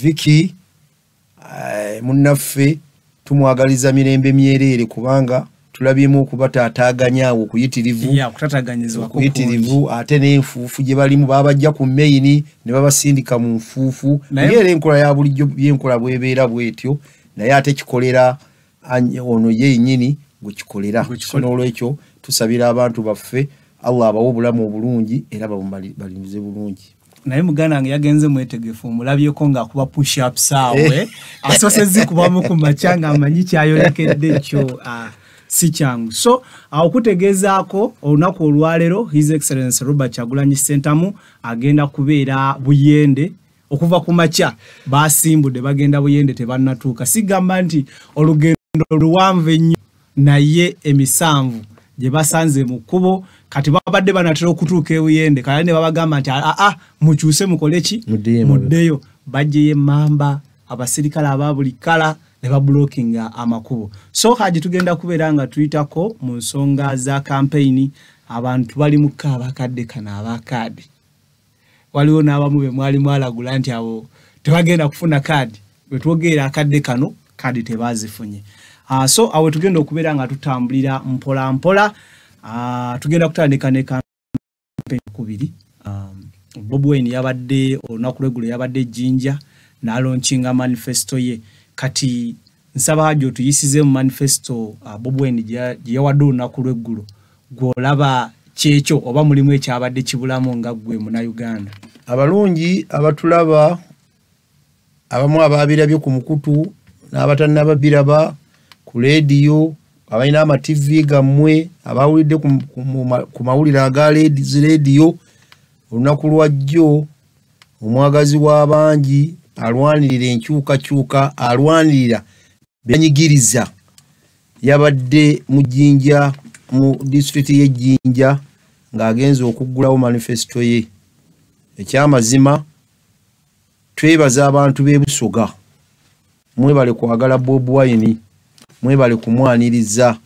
Vicky munnaffe tumwagaliza mirembe myereere, kubanga tulabyemu okubataataaganya okuyitirivu, okuyitirivu, ate n'enfuufu gye balimu babajja ku main ne babasindika mu nfuufu. Naye era enkola ya bulijjo byenkola bwebeera bwetyo, naye ate kikolera ono ye yennyini gwe kikolera. So n'olwekyo tusabira abantu baffe Allah abawe obulamu obulungi era babalimize bulungi. Naye muganda wange yagenze mwetegefu, omulabyeko ng'akuba push ups awe asoose zikubamu ku makya ng'amanyi kyayolekedde ekyo si kyangu. So okutegeezaako olunaku olwaleero His Excellency Robert Kyagulanyi Ssentamu agenda kubeera Buyende okuva ku makya. Basimbudde bagenda Buyende, tebannatuuka. Sigamba nti olugendo luwanvu ennyo, naye emisanvu gye basanze mu kkubo kati babadde banatera okutuuka e Buyende, kale ne babagamba nti aa mukyuse mukole ki, muddeyo. Bajjeyo emmamba, abasirikale aba buli kkala ne babulokinga amakubo. So Haji, tugenda kubeera nga tuyitako mu nsonga za kampeyini. Abantu bali mu kaabakadde kano abakaadi, waliwo n'abamu be mwali mwalagula nti abo tebagenda kufuna kaadi, bwe twogerera akadde kano kaadi tebazifunye. So awe tugenda okubeera nga tutambulira mpola mpola. Tugenda kutandika ne kampeyini kubiri. Bobi Wine yabadde olunaku lw'eggulo yabadde Jinja n'alaunchinga manifesto ye. Kati nsaba Haji otuyisize mu manifesto Bobi Wine gye yawadde olunaku lw'eggulo, gw'olaba kyekyo oba mulimu ekyabadde kibulamu nga ggwe Munnayuganda? Abalungi abatulaba, abamu abaabirabye ku mukutu n'abatannababiraba ku leediyo, abalina ama TV gammwe, abawulidde ku mawulire aga leediyo, olunaku lwajjo omwagazi w'abangi alwanirira enkyukakyuka, alwanirira byanyigiriza, yabadde mu Jinja, mu disitulikiti y'e Jinja, ng'agenze okuggulawo manifesto ye. Ekyamazima twebaza abantu b'e Busoga, mwebale kwagala Bobi Wine, mwebale kumwaniriza,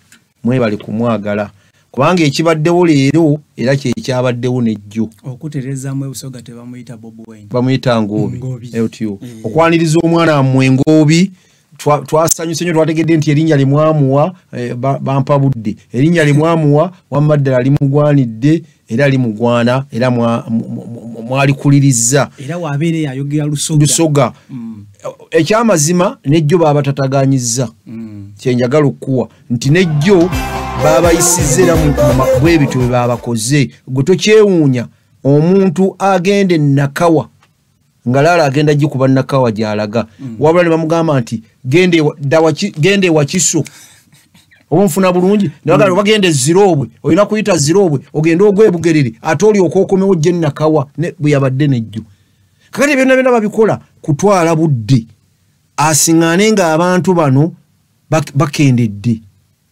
mwebale kumwagala, kubanga ekibaddewo leero era kye kyabaddewo nejjo. Okutereezaamu, e Busoga tebamuyita Bobi Wine, bamuyita Ngoobi. Otyo okwaniriza omwana wammwe Ngoobi, twasanyuse nnyo, twategedde nti erinnya limwamuwa bampa budde, erinnya limwamuwa wamma ddala limugwanidde era limugwana era mwalikulirizza. Era wabeere yayogera Lusoga. Lusoga. Ekyamazima nejjo babatataganyiza, kyenjagala okukuwa nti nejjo babayisizza era bwe bityo bwe babakoze. Gwe tokyewuunya omuntu agenda e Nakawa nga laala agenda gikuba Nakawa gy'alaga, wabula ne bamugamba nti genda ewakiso oba nfuna bulungi, ne bagamba bagenda e Ziroobwe, olina kuyita Ziroobwe ogende ogwe e Bugerere ate olyoke okomewo ojje Nakawa bwe yabadde nejjo. Kakati byonna byonna babikola kutwala budde asiŋŋaane ng'abantu bano bakendedde,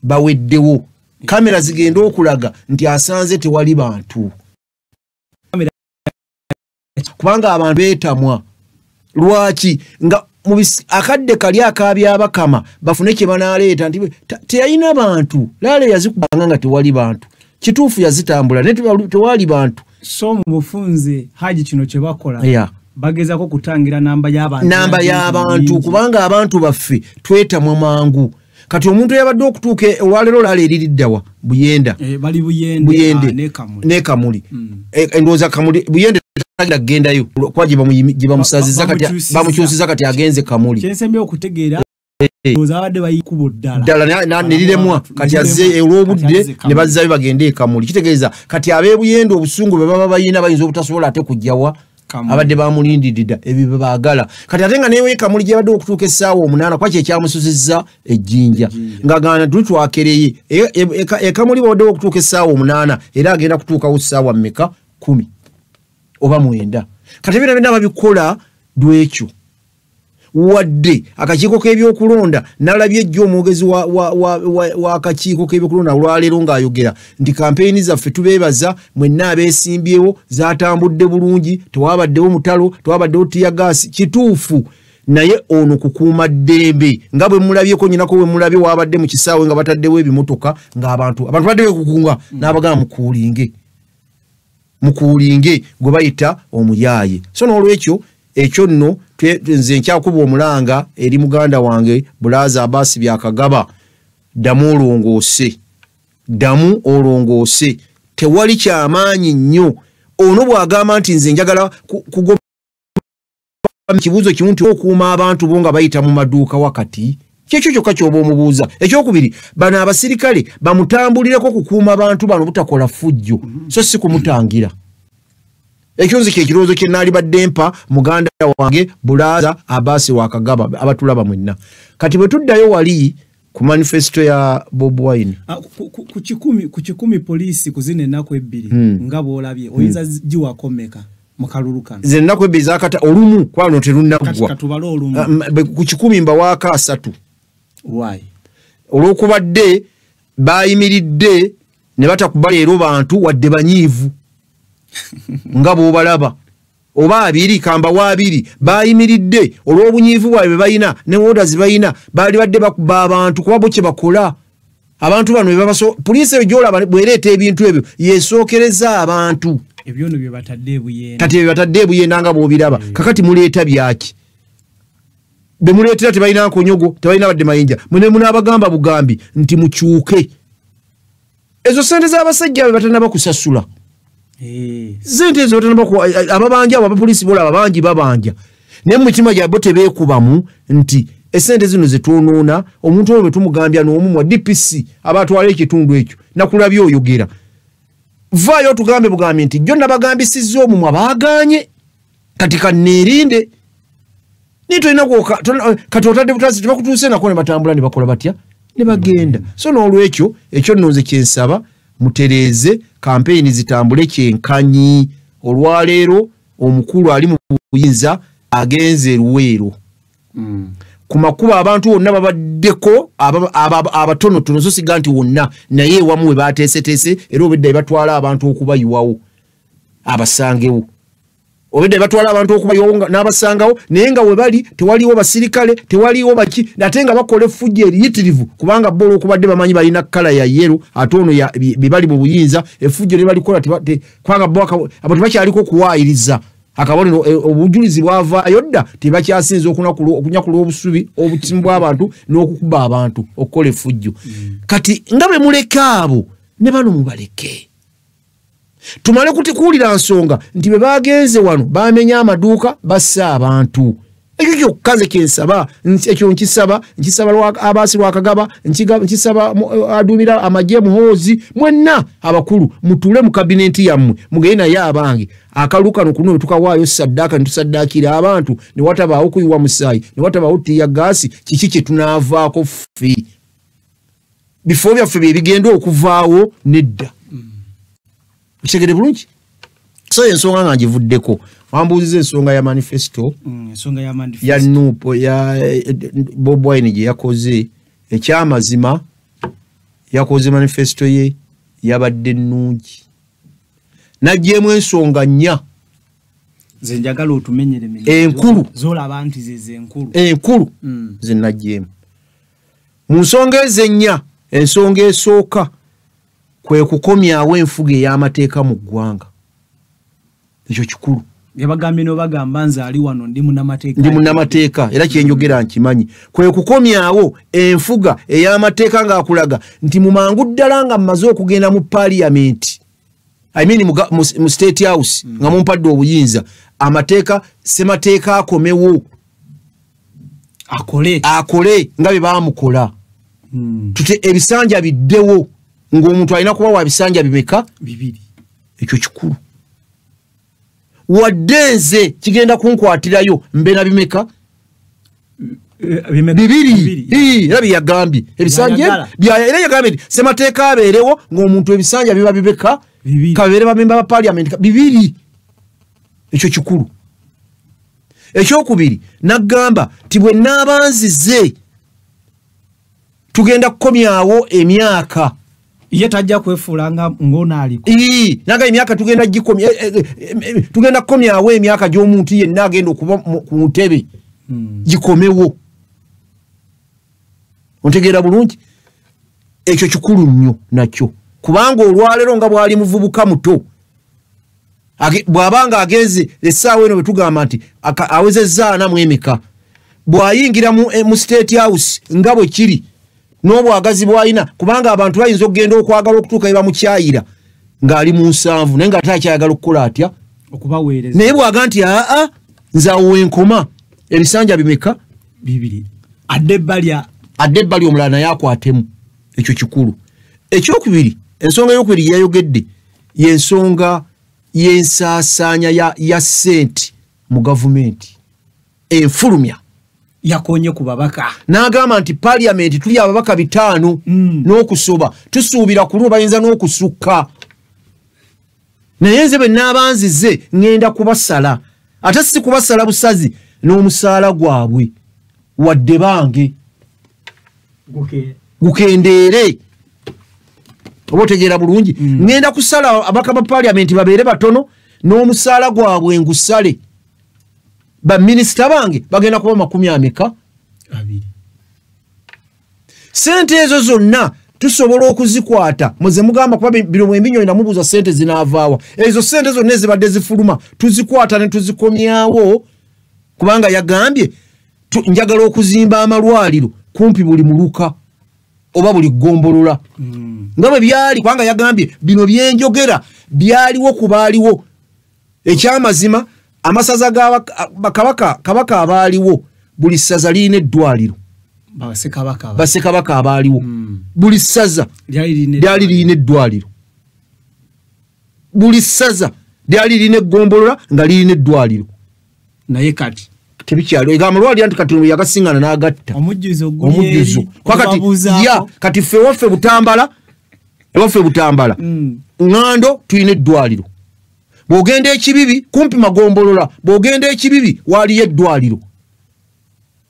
baweddewo, kamera zigenda okulaga nti asanze tewali bantu, kubanga abantu beetamwa. Lwaki nga akadde kali akabyabakama bafune kye banaaleeta nti teyalina bantu, laala yazikubanga nga tewali bantu. Kituufu yazitambula naye tewali bantu. So mu bufunze Haji kino kye bakola bagezaako kutangira namba y'abantu, namba y'abantu, kubanga abantu baffe twetamwa mangu. Kati omuntu eyabadde okutuuka olwaleero laala eririddawa Buyenda, bali Buyende ne Kamuli, endowooza Kamuli Buyende tagenda kugendayo kuba gye bamusaziza kati bamukyusiza kati agenze Kamuli. Kyensembye okutegeera abadde bayikubo ddala neriremwa kati azze olw'obudde ne bazzayo bagende e Kamuli. Kitegeeza kati ab'e Buyende obusungu bwe baba bayina bayinza obutasobola ate kujjawa abadde bamulindiridda ebyo bye baagala. Kati ate nga newe Kamuli gye badde okutuuka essaawa 8 kuba kye kyamususizza ejjinja, ng'agamba tuli twakereye e Kamuli babadde okutuuka essaawa 8 era agenda kutuukawo ssaawa mmeka 10 oba 9. Kati byonna byonna babikola lwekyo. Wadde akakiiko k'ebyokulonda nalabye ejjo omwogezi w'akakiiko k'ebyokulonda olwaleero ng'ayogera nti kampeyini zaffe tubeebaza mwenna abeesimbyewo zaatambudde bulungi, tewabaddewo mutalo, tewabaddewo tiyagaasi. Kituufu, naye ono kukuuma ddembe nga bwe mulabyeko nnyinako bwe mulabye wabadde mu kisaawe nga bataddewo ebimotoka ng'abantu abantu badde beekukunga n'abagamba mukuulinge, mukuulinge gwe bayita omuyaaye. So n'olwekyo Ekyo nno nze nkyakuba omulanga eri muganda wange Bulaza Abasi Byakagaba, ddamu olongoose, ddamu olongoose. Tewali kyamaanyi nnyo. Ono bw'agamba nti nze njagala kugoba kibuuzo kimu nti okuuma abantu bo nga bayita mu maduuka wakati, kyekyo kyokka ky'oba omubuuza. Ekyokubiri, bano abasirikale bamutambulireko kukuuma abantu bano butakola ffujjo, so si kumutangira. Ekyo nze kyekirowoozo kye naalibadde mpa muganda wange Bulaza Abasi Wakagaba abatulaba mwenna. Kati bwe tuddayo wali ku manifesto ya Bobi Wine, ku kikumi poliisi ku zino ennaku ebbiri nga bw'olabye oyinza giwako mmeka mu kalulu kano? Ze ennaku ebbiri zakata olumu kwano terunnaggwa. Katubale olumu. Ku kikumi mbawaako 3. Why? Olw'okubadde bayimiridde ne batakuba leero bantu wadde banyiivu nga bw'obalaba, oba 2 kamba wa 2 bayimiridde olw'obunyiivu bwabwe bwe balina ne orders balina, baali badde bakuba abantu kuba bo kye bakola. Abantu bano be babaso poliisi eyo gy'olaba bw'ereeta ebintu ebyo yeesookereza abantu. Ebyono bye batadde ebuyenda. Kati bye batadde ebuyenda nga bw'obiraba. Kakati muleeta byaki? Be muleetera tebalina nkonyogo, tebalina badde mayinja. Mune munaabagamba bugambi nti mukyuke. Ezo ssente z'abasajja be batannaba kusasula. Sente ezo batannaba ababanja abo abapoliisi bolaba bangi babanja. Naye mu mitima gyabwe tebeekubamu nti essente zino ze twonoona, omuntu oyo bwe tumugambya n'omumwa DPC abatwala ekitundu ekyo nakulabye oyogera. Vaayo tugambe bugambi nti jjo nabagambisizza omumwa baagaanye, kati kanneerinde. Naye tolina kati otadde butazi tebakutuuse nako ne batambula ne bakola batya ne bagenda. So n'olwekyo ekyo nno nze kye nsaba mutereeze kampeyini zitambule kyenkanyi. Olwaleero omukulu ali mu buyinza agenze Luweero. Ku makubo abantu bonna babaddeko abatonotono, so siga nti wonna, naye ewamu we bateeseteese era obedda batwala abantu okubayiwawo abasangewo. Obedda batwala abantu okubayiwawo n'abasangawo, naye nga we bali tewaliwo basirikale, tewaliwo baki, ate nga bakola effujjo eriyitirivu kubanga bo olw'okubadde bamanyi balina kkala ya yero, ate ono be bali mu buyinza effujjo ne balikola kubanga bo abantu bakyaliko okuwaayiriza. Akabonero obujulizi bwavaayo dda tebakyasinze okunyakula obusubi obukimu bw'abantu n'okukuba abantu okukola effujjo. Kati nga bwe muleka abo ne bano mubaleke. Tumale kuwulira nsonga nti bwe bagenze wano bamenya amaduuka bassa abantu. Ekyo kyokka nze kye nsaba, ekyo nkisaba, nkisaba Abasi Lwakagaba, nkisaba aduumira amagye Muhoozi, mwenna abakulu mutuule mu kabinenti yammwe mugende naye abange. Akalulu kano kuno bwe tukawaayo saddaaka ne tusaddaakira abantu ne watabaawo kuyiwa musaayi ne watabaawo ttiya gaasi, kiki kye tunaavaako ffe? Bifo byaffe bye bigenda okuvaawo nedda. Okitegedde bulungi? So ensonga nga ngivuddeko. Wambuuziza ensonga ya manifesto, ensonga ya manifesto ya NUP ya Bobi Wine gye yakoze. Ekyamazima yakoze manifesto ye yabadde nnungi, n'aggyemu ensonga 4. Nze njagala otumenyere enkulu z'olaba nti ze zenkulu. Enkulu ze naggyemu mu nsonga ezo 4. Ensonga esooka kwe kukomyawo enfuga ey'amateeka mu ggwanga. Ekyo kikulu. Yabagambye n'obagamba nze ali wano ndi munnamateeka. Ndi munnamateeka era kye njogera nkimanyi. Kwe kukomyawo enfuga ey'amateeka ng'akulaga nti mu mangu ddala nga mmaze okugenda mu parliament, I mean mu state house, nga mumpadde obuyinza, amateeka ssemateeka akomewo akole, akole nga bye baamukola. Tute ebisanja biddewo ng'omuntu alina kuba wa bisanja bimeka? 2. Ekyo kikulu. Wadde nze kigenda kunkwatirayo mbe na bimeka? 2. Era bye yagambye ebisanja era yagambye nti ssemateeka abeerewo ng'omuntu ebisanja biba bibeka kabeere bamemba ba parliament 2. Ekyo kikulu. Ekyokubiri n'agamba nti bwe nnaaba nzize tugenda kukomyawo emyaka. Ye tajja kwefuula nga ng'ono aliko. Naga emyaka tugenda gikomya, tugenda kukomyawo emyaka gy'omuntu yenna agenda okuba ku ntebe gikomewo. Ontegeera bulungi? Ekyo kikulu nnyo nakyo, kubanga olwaleero nga bw'ali muvubuka muto Bw'abanga agenze essaawa eno bwe tugamba nti awezezza 43, bw'ayingira mu State House nga bwe kiri n'obwagazi bw'alina, kubanga abantu bayinza okugenda okwagala okutuuka bamukyayira ng'ali mu 70 naye nga takyayagala okukola atya okubaweereza. Naye bw'aga nti aa nze awo wenkoma, ebisanja bimeka? 2. Adde ebbali omulala naye akwatemu. Ekyo kikulu. Ekyokubiri, ensonga eyokubiri yayogedde y'ensonga y'ensaasaanya ya ssente mu gavumenti enfulumya. Yakonye ku babaka n'agamba nti parliament tuli ababaka 5 n'okusoba, tusuubira ku luno bayinza n'okusukka, naye nze bwe naabanzize ŋŋenda kubasala, ate si kubasala busazi n'omusaala gwabwe wadde bange gukendeere. Oba otegeera bulungi? Ŋŋenda kusala ababaka ba parliament babeere batono n'omusaala gwabwe ngusale. Baminisita bange bagenda kuba 20. Sente ezo zonna tusobola okuzikwata. Muze mugamba kuba bino bwe namubuuza sente zinaavaawa. Ezo sente zonna ezibadde zifuluma tuzikwata ne tuzikomyawo, kubanga yagambye njagala okuzimba amalwaliro kumpi buli muluka oba buli ggombolola. Nga bwe byali, kubanga yagambye bino byenjogera byaliwo kubaaliwo. Ekyamazima amasaza ga kabaka abaaliwo, buli ssaza lirina eddwaliro. Bassekabaka abaaliwo, buli ssaza lyali lirina eddwaliro, buli ssaza lyali lirina eggombolola nga lirina eddwaliro. Naye kati tebikyaliwo. Amalwaliro nti kati yagasiŋŋana n'agatta omujjuzo. Kati ffe ewaffe Butambala, Ŋŋando tulina eddwaliro. Bw'ogenda Ekibibi kumpi magombolola, bw'ogenda Ekibibi waliyo eddwaliro.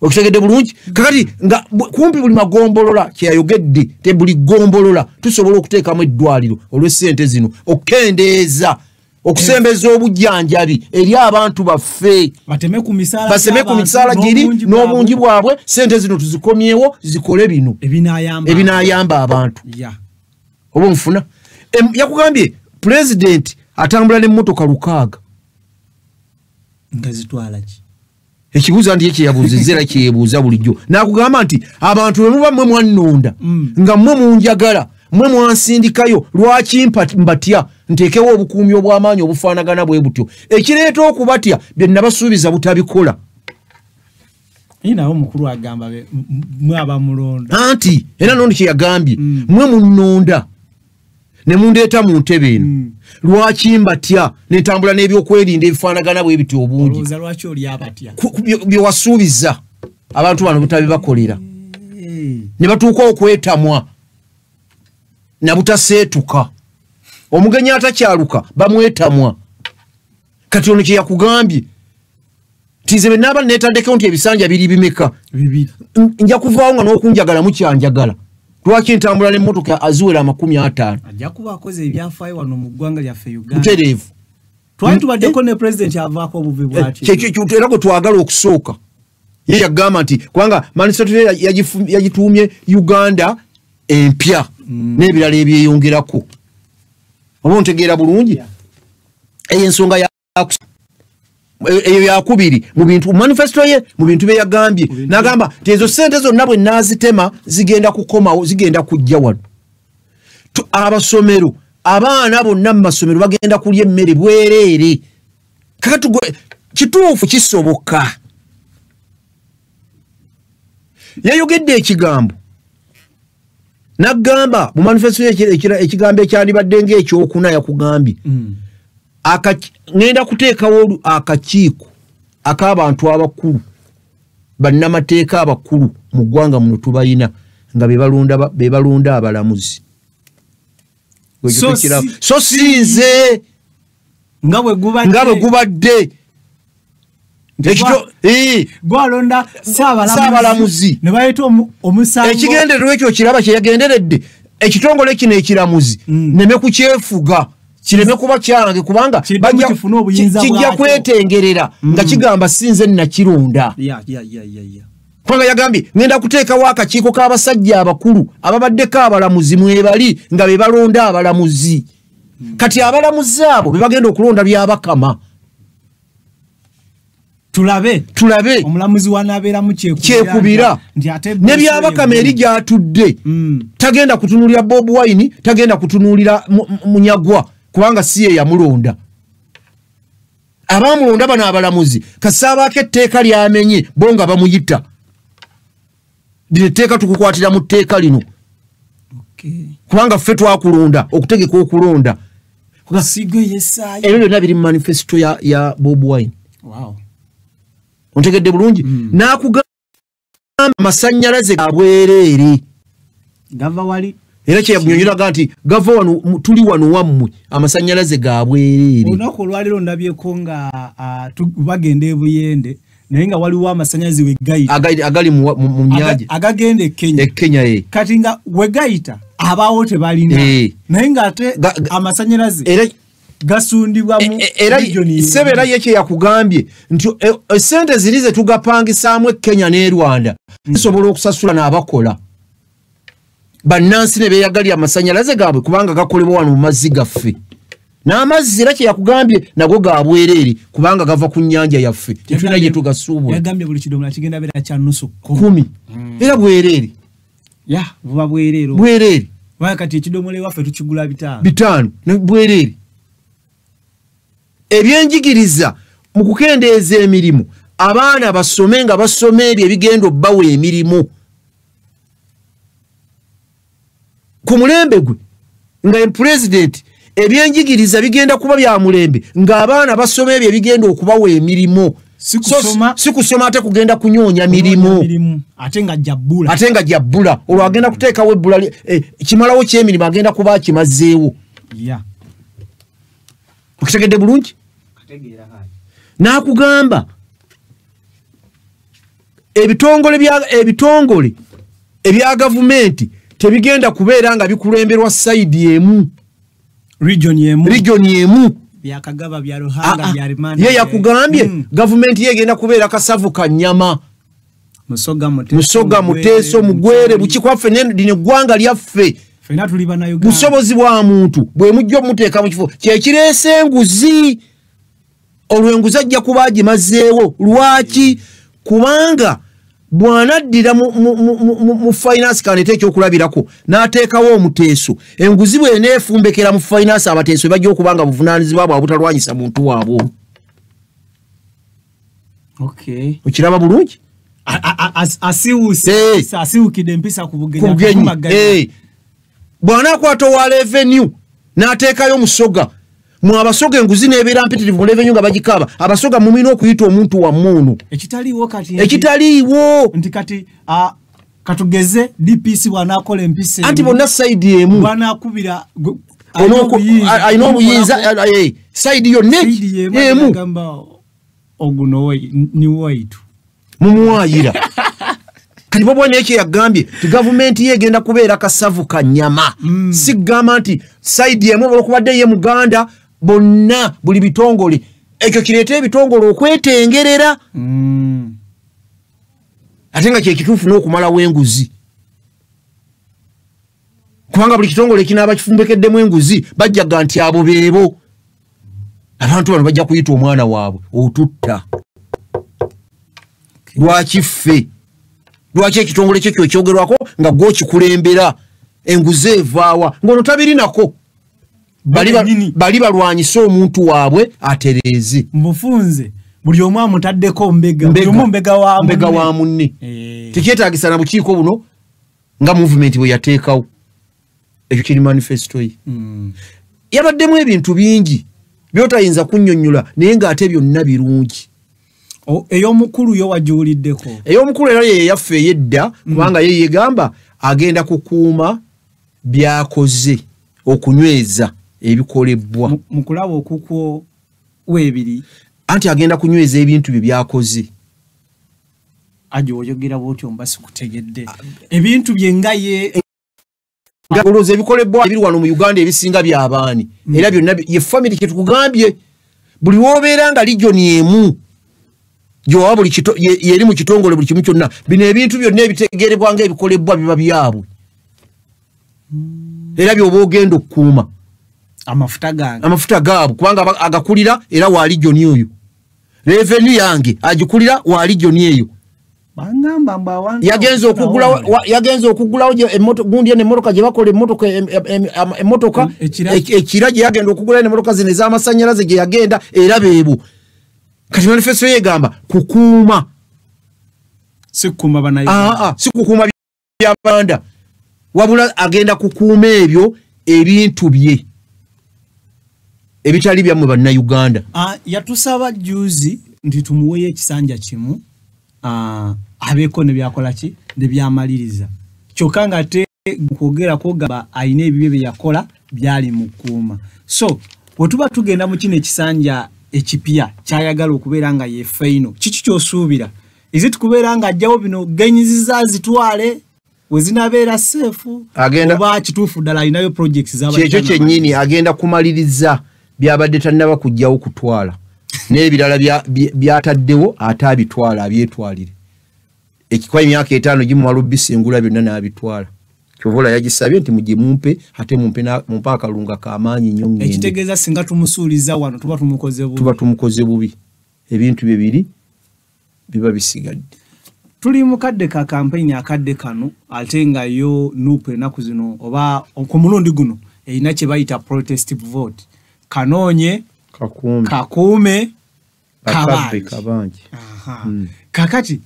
Okitegedde bulungi? Kakati nga kumpi buli magombolola kyeyayogedde te buli ggombolola tusobola okuteekamu eddwaliro olw'essente zino, okukendeeza okusembeza obujjanjabi eri abantu baffe, baseme ku misaala giri n'obungi bwabwe. Sente zino tuzikomyewo zikole bino ebinaayamba abantu. Oba onfuna? Yakugambye pulezidenti atambula n'emmotoka 6. Nga zitwala ki? Ekibuuzo nti kyeyabuuzizza era kyeyebuuza bulijjo. N'akugamba nti abantu bwe muba mmwe mwannonda, nga mmwe munjagala, mmwe mwansindikayo, lwaki mbatya nteekewo obukuumi obw'amaanyi obufaanagana bwe butyo? Ekireeta okubatya bye nabasuubiza butabikola. Naye omukulu agamba mmwe abamulonda. Anti era nondi kye yagambye, mmwe munnonda ne mundeeta mu ntebe eno, lwaki mbatya nentambula n'ebyokwerinda ebifaanagana bwe bityo obungi? Bye wasuubiza abantu bano butabibakolera, ne batuuka okwetamwa na butaseetuka. Omugenyi atakyaluka bamwetamwa. Kati ono kye yakugambye nti nze bwe naaba neetaddeko nti ebisanja biri bimeka, nja kuvaawo nga n'okunjagala mukyanjagala. Lwaki ntambula n'emmotoka aziwera 50? Ajja kuba akoze ebyafaayo wano mu ggwanga lyaffe Uganda. Butereevu. Twali tubaddeko ne pulezidenti avaako obuvi bw'atyo. Kyekyo era gwe twagala okusooka. Ye yagamba nti kubanga manifesto yagituumye Uganda empya n'ebirala ebyeyongerako. Oba ontegeera bulungi? Eyo ensonga eyo yakubiri mu bintu manifesto ye, mu bintu bye yagambye. N'agamba nti ezo ssente zonna bwe naazitema zigenda kukomawo, zigenda kujja wano. Abasomero, abaana bonna mu masomero bagenda kulya emmere bwereere. Kakati kituufu kisoboka. Yayogedde ekigambo n'agamba mu manifesto ye ekigambo ekyandibadde ng'ekyokuna yakugambye. Ŋŋenda kuteekawo akakiiko ak'abantu abakulu, bannamateeka abakulu mu ggwanga muno tubayina nga be balonda abalamuzi. So si nze nga bwe gubadde gwalonda Ssaabalamuzi ne baleeta omusango. Ekigendererwa ekyo kiraba kye yagenderedde, ekitongole kino ekiramuzi neme kukyefuga, kireme kuba kyange, kubanga kijja kwetengerera nga kigamba si nze nnakironda. Kubanga yagambye ŋŋenda kuteekawo akakiiko k'abasajja abakulu ababaddeko abalamuzi mwebali nga be balonda abalamuzi. Kati abalamuzi abo be bagenda okulonda Byabakama. Tulabe tulabe omulamuzi wanabeeramu kyekubira ne Byabakama eri gyatudde. Tagenda kutunuulira Bobi Wine, tagenda kutunuulira Munyagwa, kubanga si ye yamulonda. Abamulonda bano abalamuzi kasaabaako etteeka lyamenye bo nga bamuyita, lino etteeka tukukwatira mu tteeka lino, kubanga ffe twakulonda okutegeka okulonda. Ebyo byonna biri mu manifesto ya Bobi Wine. Ontegedde bulungi? N'akugamba amasannyalaze ga bwereere gava wali, era kyeyagunyonyoraga nti gava wano, tuli wano wammwe, amasannyalaze ga bwereere. Olunaku olwaleero ndabyeko nga bagenda e Buyende, naye nga waliwo amasannyalaze wegayita agali mu nyanja agagenda e Kenya. Kati nga wegayita abaawo tebalina, naye ng'ate amasannyalaze gasundibwa mu region. Sebe era ye kyeyakugambye nti esente ziri ze tugapangisaamu e Kenya n'e Rwanda zisobola okusasula n'abakola bannansi ne beeyagalira amasannyalaze gaabwe, kubanga gakolebwa wano mu mazzi gaffe. N'amazzi era kyeyakugambye nago ga bwereere, kubanga gava ku nnyanja yaffe, tetulina gye tugasuubula. Yagambye buli kidomola kigenda beera kya nusu 10, era bwereere. Ya buba bwereere, bwereere. Kati ekidomola ewaffe tukigula 5 bwereere. Ebyenjigiriza mu kukendeeza emirimu, abaana basome nga basoma ebyo ebigenda obbawa emirimu. Ku mulembe gwe nga pulezidenti, ebyenjigiriza bigenda kuba bya mulembe ng'abaana basoma ebyo ebigenda okubawa emirimu. Si kusoma ate kugenda kunyonya mirimu, ate nga jabbula, ate nga jabbula. Olwo agenda kuteekawo ebbula, kimalawo ky'emirimu agenda kuba akimazeewo. Okitegedde bulungi? N'akugamba ebitongole ebya gavumenti tebigenda kubeera nga bikulemberwa sayidi emu, region emu. Byakagaba bya Ruhanga bya Rimanda. Ye yakugambye gavumenti ye egenda kubeera kasavu ka nnyama, Musoga Muteeso Mugwere bukikwaffe lino eggwanga lyaffe. Busobozi bwa muntu bwe mujja omuteeka mu kifo kyekireese enguzi. Olwo enguzi ajja kuba agimazeewo. Lwaki? Kubanga bw'anaddira mu finance, kanete ekyokulabirako, n'ateekawo omuteeso, enguzi bw'eneefumbekera mu finance, abateeso bajja okuba nga buvunaanyizibwa bwabwe butalwanyisa muntu waabwe. Okiraba bulungi? Asiwukidde empisa ku bugenyi. Bw'anaakwata owa revenue n'ateekayo Musoga, mwe Abasoga enguzi n'ebeera mpitirivu mu revenue nga bagikaaba, Abasoga mumulina okuyita omuntu wammwe ono. Ekitaliiwo kati, ekitaliiwo nti kati katugeze DPC bw'anaakola empisa anti bonna sayidi emu bw'anaakubira alina obuyinza, sayidi yonna emu oguno ni waitu mumuwaayira. Kati Bobi Wine ekyo yagambye nti gavumenti ye egenda kubeera kasavu ka nnyama. Si kugamba nti sayidi emu olwokubadde ye Muganda, bonna buli bitongole. Ekyo kireeta ebitongole okwetengerera, ate nga kyekituufu n'okumalawo enguzi, kubanga buli kitongole ekinaaba kifumbekeddemu enguzi bajjaga nti abo beebo. Abantu bano bajja kuyita omwana waabwe otutta. Lwaki ffe? Lwaki ekitongole kyo kyokyogerwako nga gwe okikulembera? Enguzi evaawa ng'ono tabirinako. Bali balwanyisa omuntu waabwe atereeze. Mufunze buli omu amutaddeko mbega, buli omu mbega wa munne. Tekyetaagisa na bukiiko buno nga movement bwe yateekawo. Ekyo kiri manifesto ye. Yabaddemu ebintu bingi by'otayinza kunnyonnyola, naye ng'ate byonna birungi. Ey'omukulu yo wagiwuliddeko? Ey'omukulu era ye yaffe ey'edda, kubanga ye yegamba agenda kukuuma by'akoze okunyweza ebikolebwa. Mu kulaba okukwo weebiri, anti agenda kunyweza ebintu bye by'akoze. Aje oyogera bw'otyo mba sikutegedde. Ebintu bye nga ye olowooza ebikolebwa ebiri wano mu Uganda ebisinga by'abaani, era byonna ye family kye tukugambye. Buli w'obeera nga region emu gyowa buli yeri mu kitongole buli kimu kyonna, bino ebintu byonna ebitegeerebwa nga ebikolebwa biba byabwe, era by'oba ogenda okukuuma. Amafuta gange. Amafuta gaabwe kubanga agakulira era wa region oyo. Revenue yange agikulira wa region eyo. Bangamba mba wantu yagenze okugulawo gundi ene emmotoka gye bakola emmotoka ekira gye yagenda okugula emmotoka zino ez'amasannyalaze gye yagenda era beebo. Kati manifesto yegamba kukuuma. Si kukuuma bannayuganda. Si kukuuma byabanda. Wabula agenda kukuuma ebyo ebintu bye ebitali byammwe bannayuganda. Yatusaba juzi nti tumuweyo ekisanja kimu abeeko ne byakola ki ne byamaliriza. Kyokka nga ate kwogera kwogamba ayina ebibye bye yakola byali mu kuuma. So bwe tuba tugenda mu kino ekisanja ekipya kyayagala okubeera nga ye final, kiki ky'osuubira? Is it kubeera nga ajjawo bino genyiziza zitwale we zinabeera safe oba kituufu ddala alinayo projects z'abadde kyekyo kyennyini agenda kumaliriza byabadde tannaba kujjawo kutwala n'ebirala byataddewo ate abitwala abyetwalire. Ekikwa emyaka 5 gimumala obisengula byonna n'abitwala. Kyova yagisabye nti mujje mumpe ate mumpe akalunga k'amaanyi nnyo ngende. Ekitegeeza singa tumusuuliza wano tuba tumukoze bubi. Tuba tumukoze bubi. Ebintu bye biri biba bisigadde. Tuli mu kadde ka kampeyini akadde kano ate nga yo NUP ennaku zino oba ku mulundi guno erina kye bayita protest vote. Kanoonye, Kakuume, Kabanje. Kakati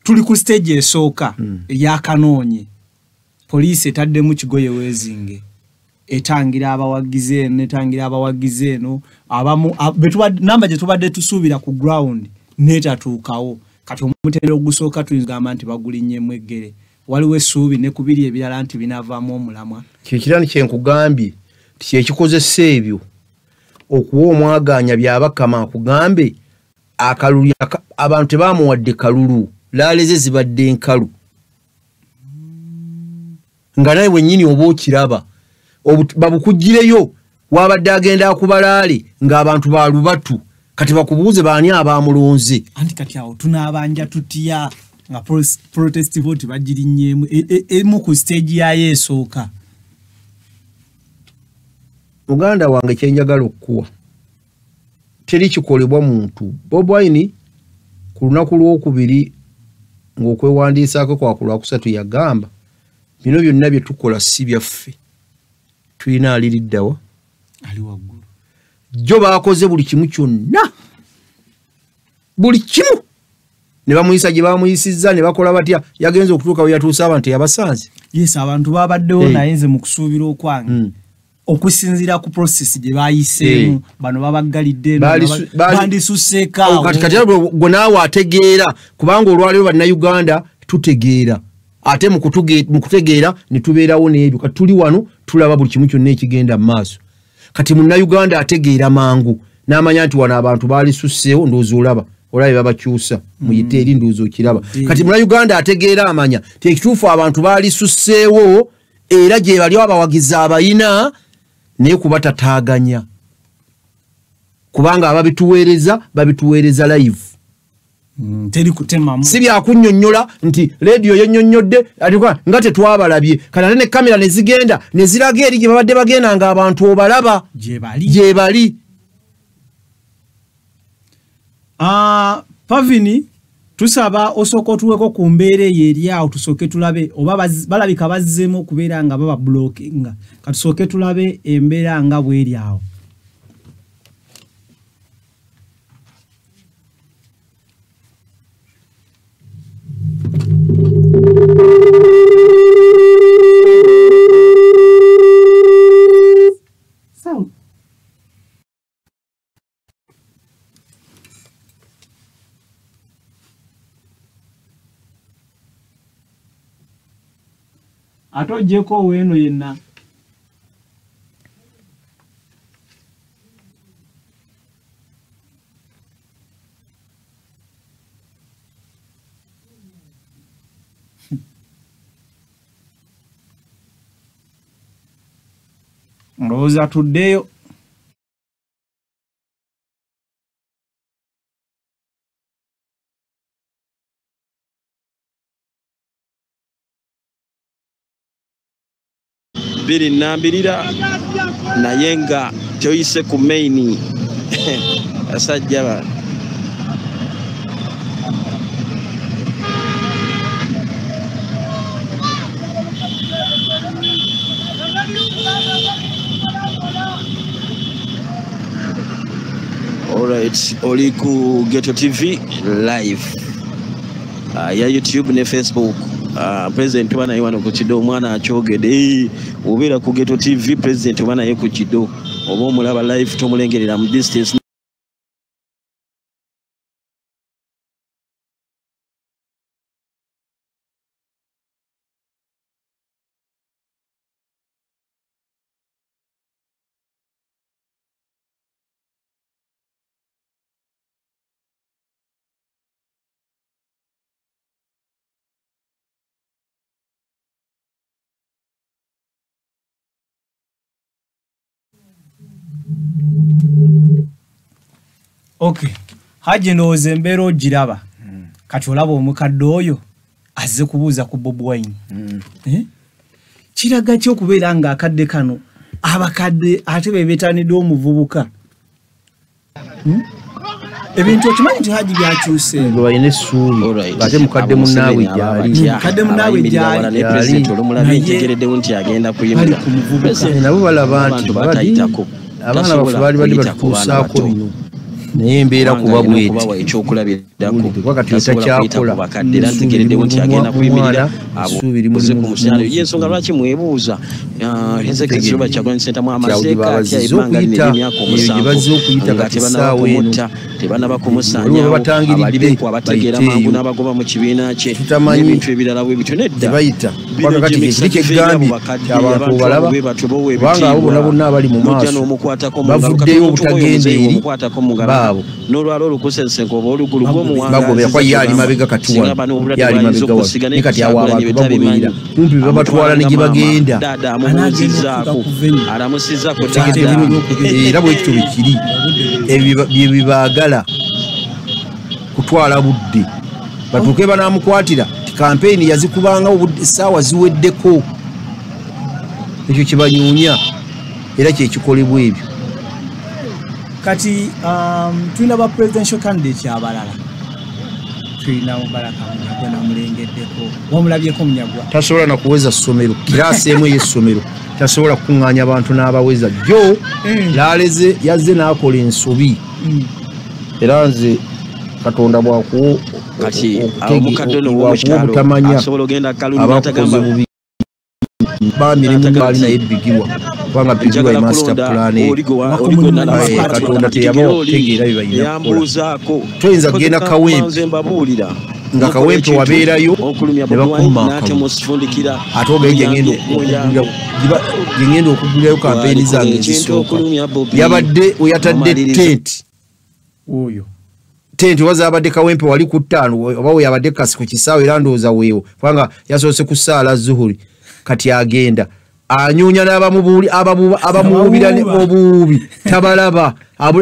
tuli ku stage esooka eya Kanoonye. Poliisi etaddemu kigoye weezinge etangira abawagizi eno etangira abawagizi eno abamu namba gye tubadde tusuubira ku ground n'etatuukawo. Kati omutendera ogusooka tuyinza kugamba nti bagulinnyemu eggere. Waliwo essuubi ne ku biri ebirala nti binaavaamu omulamwa. Kyekirani kye nkugambye nti kyekikozesa ebyo okuwa omwagaanya Byabakama akugambe akalulu abantu tebamuwadde kalulu, laale ze zibadde nkalu. Nga naye wennyini oba okiraba babukugireyo wabadde agenda akubalaale ng'abantu ba lubatu. Kati bakubuuze baani abamulonze. Anti kati awo tunaabanja tutya nga protest vote bagirinnyemu emu ku stage yayo esooka. Muganda wange kye njagala okukuwa teri kikolebwa muntu. Bobi Wine ku lunaku lwokubiri ng'okwewandiisaako kwa ku lwakusatu yagamba bino byonna bye tukola si byaffe, tulina aliriddawa ali waggulu. Jjo baakoze buli kimu kyonna, buli kimu ne bamuyisa gye bamuyisizza ne bakola batya. Yagenze okutuuka we yatuuse abantu yabasanze. Yes, abantu babaddewo naye nze mu kusuubira okwange okusinziira ku process gye bayiseemu bano babaggalidde bandisuseeko awo. Kati kati gwe naawe ategeera kubanga olwaleero bannayuganda tutegeera ate mu kutegeera ne tubeerawo n'ebyo. Kati tuli wano tulaba buli kimu kyonna ekigenda mu maaso. Kati munnayuganda ategeera mangu n'amanya nti wano abantu baalisuseewo, ndowooza olaba olabe babakyusa muyite eri ndowooza okiraba. Kati munnayuganda ategeera amanya nti ekituufu abantu baalisuseewo era gye bali abawagizi abayina naye kubatataaganya kubanga ababituweereza babituweereza live. Teri kutemamu. Si byakunnyonnyola nti leediyo yennyonnyodde nga tetwabalabye. Kati ate ne kamera ne zigenda ne ziraga eri gye babadde bagenda ng'abantu obalaba gye bali. Pavini tusaba osooka otuweko ku mbeera eyo eri awo tusooke tulabe oba balabika bazzeemu okubeera nga baba blockinga. Katusooke tulabe embeera nga bw'eri awo. Ate oggyeko oweeno yenna. Ndowooza tuddeyo. 2 nambirira naye nga toyise ku main asajja ba Alright, oli ku Ghetto TV live ya YouTube ne Facebook. President wana ye wano ku Kido omwana akyogedde obeera ku Ghetto TV president wana ye ku Kido oba omulaba live tomulengerera mu distance. Okay. Haji ndowooza embeera ogiraba. Kati olaba omukadde oyo azze kubuuza ku Bobi Wine. Kiraga ki okubeera nga akadde kano abakadde ate be beetanidde omuvubuka? Ebintu okimanyi nti Haji byakyuse. Gwe balina essuubi ate mukadde munnaabwe gy'ali. Mukadde munnaabwe gy'ali. Ne president olumulabye ntegereddewo nti agenda kuyimirira. Nabo balaba nti abaana baffe baali badde batutuusaako bino. Naye embeera kuba bweti ekyokulabirako kati bakadde era ntegereddewo nti agenda kuyimirira abuuze ku musaala. Ye ensonga lwaki mwebuuza His Excellency Robert Kyagulanyi Ssentamu amazeeko atya ebbanga lino ery'emyaka 7 nga tebannaba kumutta, tebannaba kumusaanyaawo, abali beku abategeera mangu n'abagoba mu kibiina kye n'ebintu ebirala bwe bityo. Nedda bayita kati kiri kyegambye abantu balaba kubanga abo bonna bonna abali mu maaso bavuddeyo obutagenda eri baabo n'olwala olukusensenka oba olugulu gw'omuwanga kwa ye ali mabega kati wano ye ali mabega wano ne kati awo abantu bagoberera kumpi babatwala ne gye bagenda era bwe kityo bwe kiri ebyo bye bibaagala kutwala budde batuuke banaamukwatira ti kampeyini yazikubanga essaawa ziweddeko ekyo kibanyuunya era kyekikolebwa ebyo. Kati tulina ba presidential candidate abalala, tulina Mubaraka Munyagwa namulengeddeko, wamulabyeko Munyagwa tasobola nakuweza ssomero kiraasi emu ey'essomero tasobola kukuŋŋaanya abantu n'abaweza jo laaleze yazze n'akola ensobi era nze Katonda bw'akuwa obutamanya abakukoze bubi bamirimu baali naye Bigirwa kubanga Bigirwa ye master plan Katonda teyabawa okutegeera bye balina kukola. Toyinza kugenda Kawempe nga Kawempe wabeerayo ne bakumma akalulu ate ogaye gye ngenda okugulirayo kampeyini zange ezisooka yabadde we yatadde tenti oyo tenti oba zaabadde Kawempe wali ku 5 oba we yabadde kasi ku kisaawe era ndowooza weewo kubanga yasoose ku ssaala Zuhuri kati agenda anyunya n'abamuwuubira obuwuubi tabalaba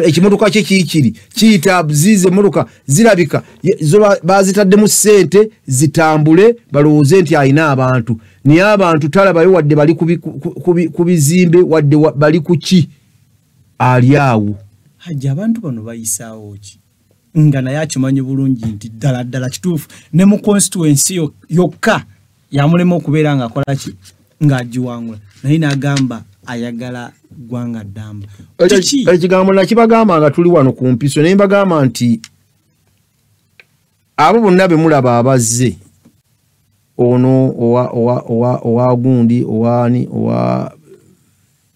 ekimotoka kye kiikiri kiyita ziize emmotoka zirabika zo bazitaddemu ssente zitambule balowooze nti alina abantu naye abantu talabayo wadde bali ku bizimbe wadde bali ku ki ali awo. Hajji abantu bano bayisaawo ki nga naye akimanyi bulungi nti ddala ddala kituufu ne mu constituency yokka yamulema okubeera ng'akola ki ng'agiwangula naye n'agamba ayagala ggwanga ddamba. Ekigambo nakibagamba nga tuli wano ku mpiso naye mbagamba nti abo bonna be mulaba abazze ono owa gundi owaani owa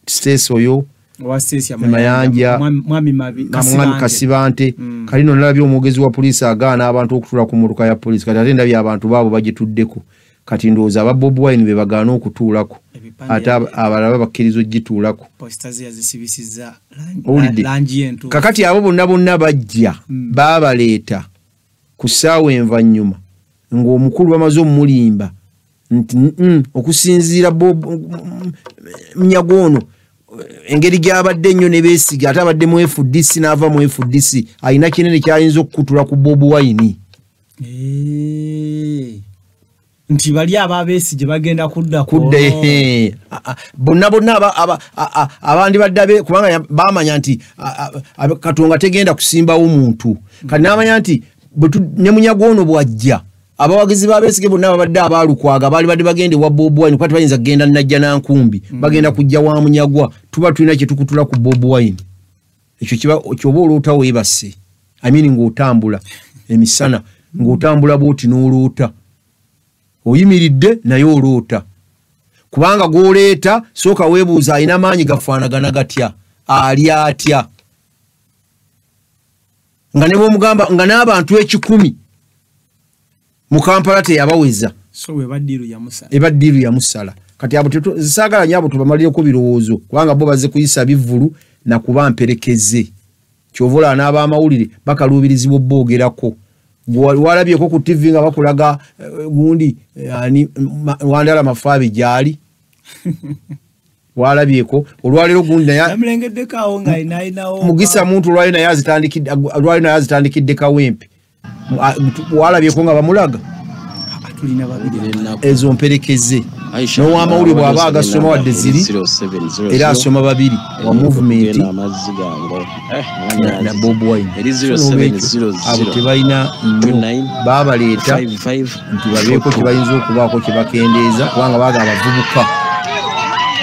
Stacy oyo Mayanja mwami Kasibante kalino nalabye omwogezi wa poliisi agaana abantu okutuula ku mmotoka ya poliisi kati ate ndabye abantu baabo bagituddeko kati ndowooza aba Bobi Wine be bagaana okutuulako ate abalala bakkiriza ogituulako. Kakati abo bonna bonna bajja baabaleeta ku ssaawa envannyuma ng'omukulu bamaze omumulimba nti okusinziira Munyagwa ono engeri gy'abadde ennyo ne beesiga ate abadde mu FDC n'ava mu FDC alina kinene ky'ayinza okukutula ku Bobi Wine. Nti bali ababesigye bagenda kudda bonna bonna abandi baddabe kubanga bamanya nti Katonga tegenda kusimbawo muntu. Kati n'amanya nti ne Munyagwa ono bw'ajja abawagizi b'Abesigye bonna babadde abaalukwaga baali badde bagende wa Bobi Wine, kuba tebayinza kugenda Najja Nankumbi, bagenda kujja wa Munyagwa, tuba tulina kye tukutula ku Bobi Wine. Ekyo kiba kyoba oloota weebase, I mean ng'otambula emisana, ng'otambula bw'oti n'oloota oyimiridde naye oloota, kubanga gw'oleeta sooka weebuuza alina maanyi gafaanagana gatya, ali atya, nga ne bw'omugamba nga n'abantu 1,000 mu Kampala teyabaweza. So eba ddiiru yamusala. Kati abo saagala nnyo abo tubamalireko birowoozo, kubanga bo bazze kuyisa bivvulu na kuba mperekeze. Ky'ova olaba n'abamawulire bakaluubirizibwa obboogerako. Walabyeko ku TV nga bakulaga gundi ani Wandala Mafaabi gy'ali. Walabyeko olwaleero gundi naye Mugisa Muntu olwaleero naye azitandikidde Kawempe. Walabyeko nga bamulaga ezo mperekeze. N'owamawulire bw'aba agasoma wadde ziri era asoma babiri wa movement na Bobi Wine. Abo tebalina nnyo, baabaleeta nti babeeko kye bayinza okubaako kye bakendeeza, kubanga baagala abavubuka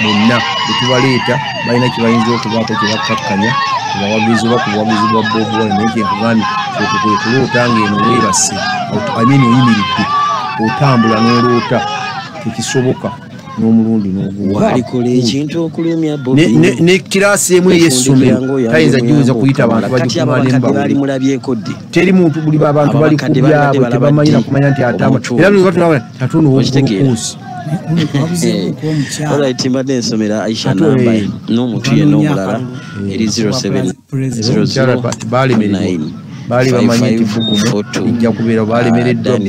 bonna bwe tubaleeta balina kye bayinza okubaako kye bakkakkanya ku bawagizi oba ku buwagizi bwa Bobi Wine. Naye kye nkugambye okwo kwe kuloota ng'eno weebase, I mean oyimiridde otambula n'oloota, tekisoboka n'omulundi n'oguwalikola ekintu okulumya Bobi. Ne kiraasi emu ey'essomero tayinza giweza kuyita abantu bagikumalembalimulabyeko ddi, teri muntu buli abantu bali ku byabwe tebamanyi na kumanya nti atambula, era buli batulaba ate ono w'okuusi. Alright, mbadde nsomera Aisha namba n'omuntu yenna omulala eri 07 00 baali bamanyi nti fugumu lijja kubeera, baalemereddwa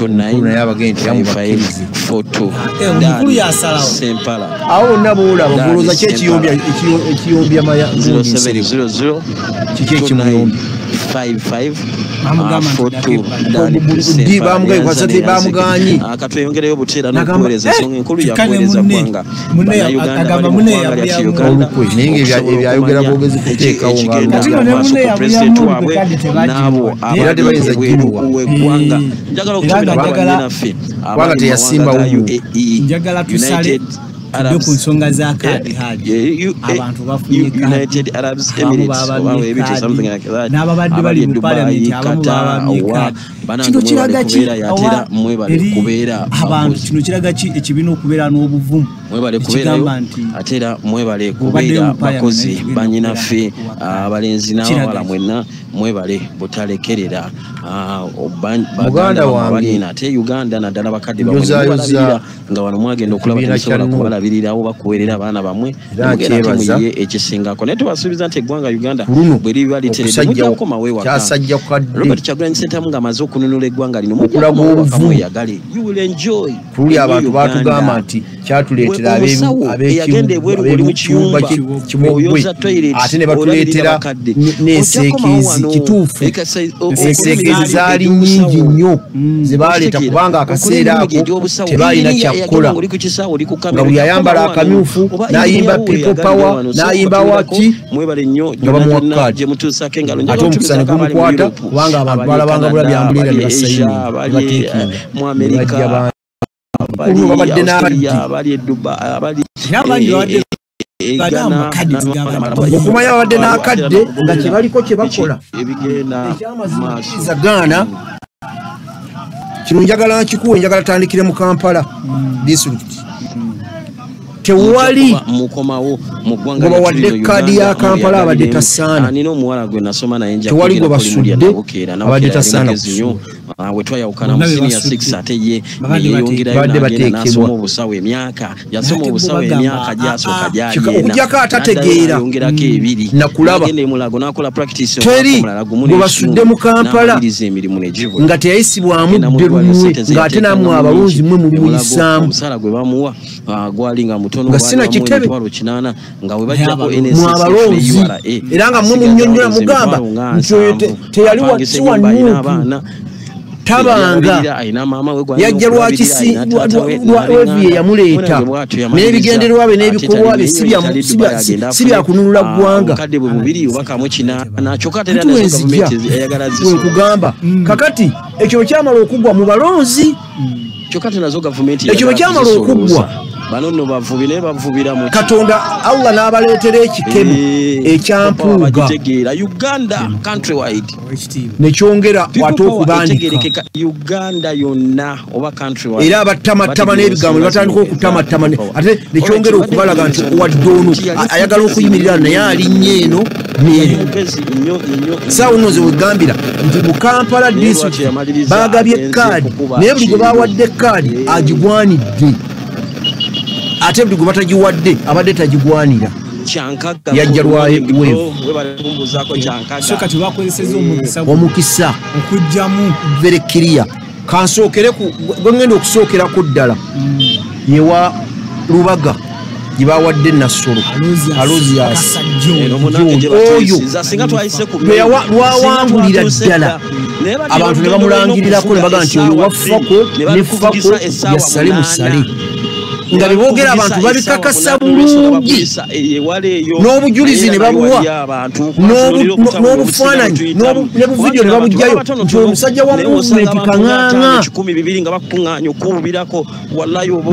naye abagende nti amubakkirize. Awo bonna boolaba golooza ki ekiyombya Nsereko, kiki ekimuyombya? 5542 katweyongereyo buteera n'okuweereza ensonga enkulu yakuweereza ggwanga Bannayuganda bali mu ggwanga lya Uganda ebyayogera bwogezi kuteekawo pulezidenti waabwe n'abo abali ebweru w'eggwanga. Njagala okutumira bannaffe kubanga teyasimbawo UAE, njagala tusale United ku nsonga za kaadi Haji, abantu bafunye United Arab Emirates n'ababadde bali mu parliament abamu babamye kaadi. Kino kiraga ki abantu, kino kiraga ki ekibiina okubeera n'obuvumu, mwebale kubeerayo ate era mwebale kubeera bakozi bannyinaffe abalenzi n'abawala mwenna mwebale butalekerera Muganda wange ate Uganda naddala bakadde bamwe nga wano mwagenda okulaba temusobola kubalabirirawo bakuweerera abaana bammwe mugenda muyiye ekisingako, naye tubasuubiza nti eggwanga Uganda bwe liba literedde mujja kukomawo ewaka. Robert Kyagulanyi Ssentamu ng'amaze okununula eggwanga lino mujja kukomawo ewaka mweyagale, you will enjoy. Kululi abantu baatugamba nti kyatuleetera ab'ekiyumba kimugwe ate ne batuleetera n'enseekeezi. Kituufu enseekeezi zaali nnyingi nnyo ze baaleeta, kubanga akaseera ako tebalina kyakukola, nga buli ayambala akamyufu n'ayimba people power n'ayimba waki nga bamuwa kaadi, ate omukisa ne gumukwata kubanga abantu balabanga bulabi ambulira ne basayini ne bateekinga ne bajja babadde n'abaddi okumanya babadde n'akadde nga kye baliko kye bakola. Ekyamazima gaana kino njagala nkikuwe, njagala tandikire mu Kampala district. Tewali gwe bawadde kaadi ya Kampala abadde tasaana, tewali gwe basudde abadde tasaana kusuula. We twayawukana mu senior 6 ate ye neyeyongerayo n'agenda n'asoma obusawo emyaka, yasoma obusawo emyaka gyasooka gyali ena okuggyako atategeera yongerako ebiri nakulaba n'agenda e Mulago n'akola practice teri omulala gumu gwe basudde mu Kampala n'amaliriza emirimu ne gibula nga teyayisibwamu dde lunwe, ng'ate nammwe abalonzi mmwe mulumuyisaamu. Omusaala gwe bamuwa gwali nga mutono nga sina kitebe 800 nga we bajjako NSSF mwe abalonzi, era nga mmwe munnyonnyola mugamba nti oyo teyali wa si wa Nuupu, Tabanga yajja lwakisi lweviye yamuleeta n'ebigendererwa bye n'ebikolwa bye si bya kununula ggwanga. Nkugamba kakati ekyo kyamala okuggwa mu balonzi, ekyo kyamala okuggwa Katonda Allah n'abaleetera ekikemo ekyampuuga nekyongera ate okubaanika era abattamattama n'ebigambo ne batandika okutamattama ate nekyongera okubalaga nti wadde ono ayagala okuyimirira naye alinnya eno neeno. Saawa nno ze wegambira nti mu Kampala disitulikiti baagabye kaadi naye buli gwe bawadde kaadi agigwanidde, ate buli gwe batagiwadde abadde tagigwanira. Yajja lwa weevu omukisa very clear. Kansookere gwe ngenda okusookerako ddala yewa Lubaga gye bawadde Nassolo Aloysius oyo lwawangulira ddala abantu ne bamulangirirako ne bagamba nti oyo waffako ne ffako yasale musale, nga beboogera abantu babikakasa bulungi n'obujulizi ne babuwa n'obufaananyi ne buvidiyo ne babugjayo nti omusajja wa movement kaŋŋaŋa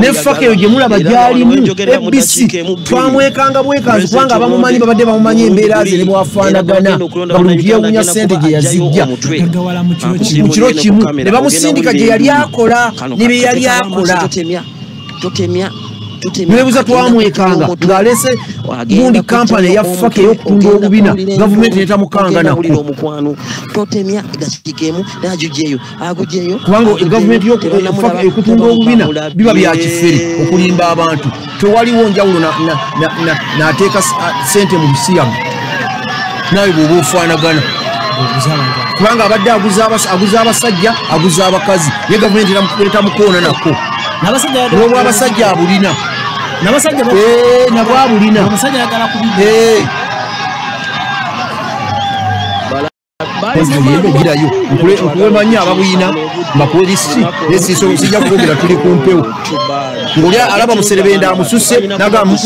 ne ffako eyo gye mulaba gy'alimu ABC twamwekanga bwekanzi kubanga abamumanyi babadde bamumanyi embeera ze ne bwafaanagana nga buli muntu yeewuunya ssente gye yazijja mu kiro kimu ne bamusindika gye yali akola ne bye yali akola. Nebuza twamwekanga ng'alese gundi kampani eya ffaka ey'okutunda obubina gavumenti netamukanga nako kubanga gavumenti y'okutunda obubina biba bya kifere okulimba abantu. Tewaliwo njawulo n'ateeka ssente mu bisiyaga nawe bw'oba ofaanagana kubanga abadde aguza abasajja aguza abakazi ye gavumenti etamukoona nako n'obwabasajja abulina nabwo abulina. Girayo nkuwemanyi ababuyina mbakuwe lisiti sijja kwogera tuli ku mpewo ng'oli alaba muserebenda amususe n'agamba mu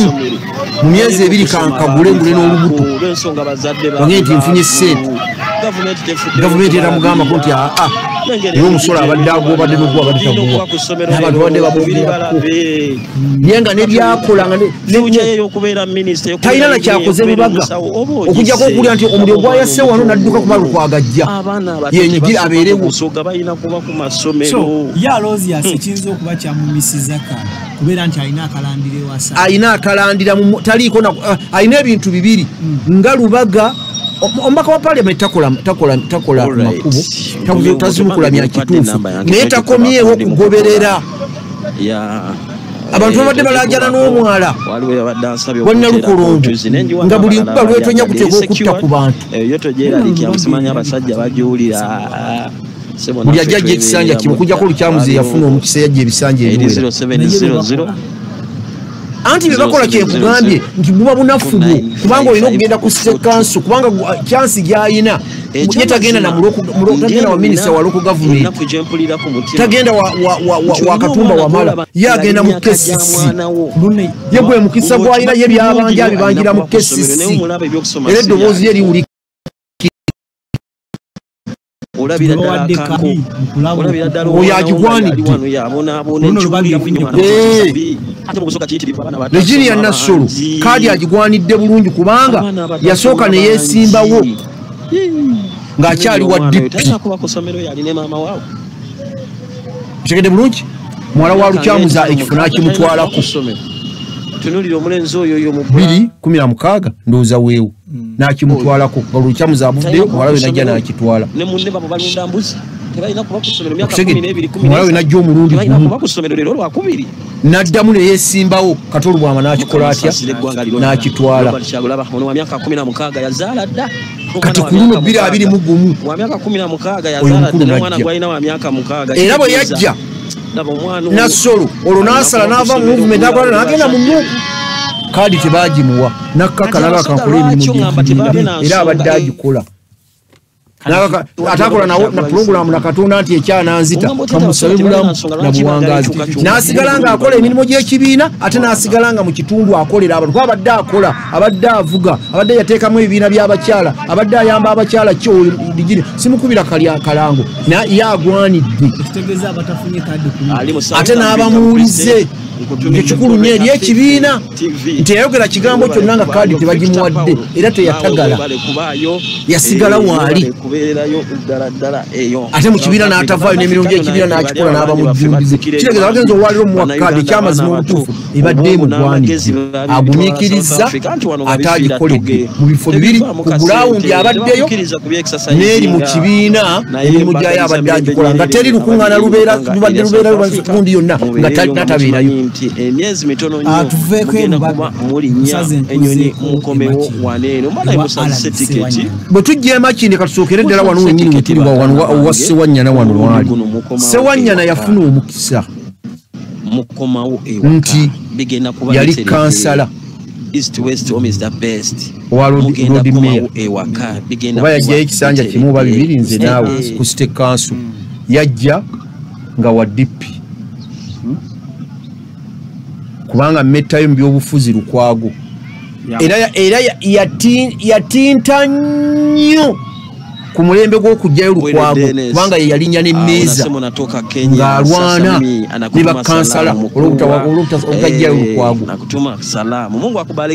myezi ebiri kankagule ngule n'olubuto wange nti nfunye ssente. Gavumenti etamugambako nti aa era omusolo abadde agobadde n'oguwa abadde taguwa n'abantu babadde bamwogerako naye nga nebyakola nga talina nakyakoze Lubaga okuggyako okulya nti omuliro gwayase wano n'adduka kuba lukwagajja yenyigire abeerewo. Alina akalandira taliiko alina ebintu bibiri nga Lubaga omubaka wa parliament takola makubo tazimukula mya kituufu naye takomyewo kugoberera abantu babadde balajana n'omwala gwa Nalukolongo nga buli nkuba lwetonya kuteeka okutta ku bantu. Buli ajja ajja ekisanja kimu okuggyako Lukyamuzi eyafuna omukisa yajja ebisanja ebiwera. Anti bye bakola kye nkugambye nti buba bunafu bwo kubanga olina okugenda ku state council kubanga chansi gy'ayina ye tagenda na tagenda wa minisita wa local government, tagenda wa Katumba Wamala, ye agenda mu KCC. Ye gwe mukisa gw'ayina ye byabanja abibangira mu KCC era eddoboozi lye liwulika. Oyo agigwanidde. Virginia Nassolo kaadi agigwanidde bulungi kubanga yasooka ne yeesimbawo ng'akyali wa DP. Kitegedde bulungi muwala wa Lukyamuza ekifo n'akimutwalako 2016 ndowooza weewo n'akimutwalako nga Lukyamuza avuddeyo muwala we n'ajja n'akitwala. Muwala we n'ajja omulundi gumu n'addamu ne yeesimbawo Kato Lubwama n'akikola atya n'akitwala. Kati ku luno 2021 oyo mukulu n'ajja era bwe yajja Nassolo olwo n'asala n'ava mu movement n'akola n'agenda mu NUP kaadi tebagimuwa nakkaka n'agamba kankole emirimu gy'ekibiina era abadde agikola. Atakola na pulogulaamu na Katonda nti ekyananzita kamusabe bulamu na buwangazi. N'asigala ng'akola emirimu gy'ekibiina, ate n'asigala nga mu kitundu akolera abantu. Kuba abadde akola, abadde avuga, abadde yateekamu ebibiina by'abakyala, abadde ayamba abakyala kyo digiri. Simukubira kalango ye agwanidde. Ate n'abamuwulize ekikulu nnyo eri ekibiina nti yayogera kigambo kyonna nga kaadi tebagimuwadde era teyatagala, yasigala waali. Ate mu kibiina n'atavaayo n'emirimu gy'ekibiina n'akikola n'abamujjumbize. Kitegeeza bagenza olwaliro omuwa kaadi ekyamazima obutuufu ebadde emugwanidde, agumiikiriza ate agikoledde mu bifo bibiri ku gulawundi abaddeyo n'eri mu kibiina emirimu gyayo abadde agikola nga teri lukuŋŋaana lubadde lubeera gundi yonna nga natabeerayo. Emyezi mitono nnyo mugenda kuba mulinnya ennyonyi mukomewo wano eno mbala musaze tiketi. Bwe tujja Emakindye katusookere ddala wano wennyini we tuli wano wa Ssewanyana wano waali. Ssewanyana yafuna omukisa mukomawo ewaka nti bigenda kuba yali kansala East West home is the best. Owa mugenda Lord kukomawo Mayor ewaka bigenda oba yajjayo ekisanja kimu oba bibiri nze naawe ku city council yajja nga wa DP. Kubanga mmettayo mu byobufuzi Lukwago. Era yatinta nnyo ku mulembe gw'okuggyayo Lukwago kubanga ye yalinnya n'emmeeza ng'alwana ne bakansala olw'obutaggyayo Lukwago.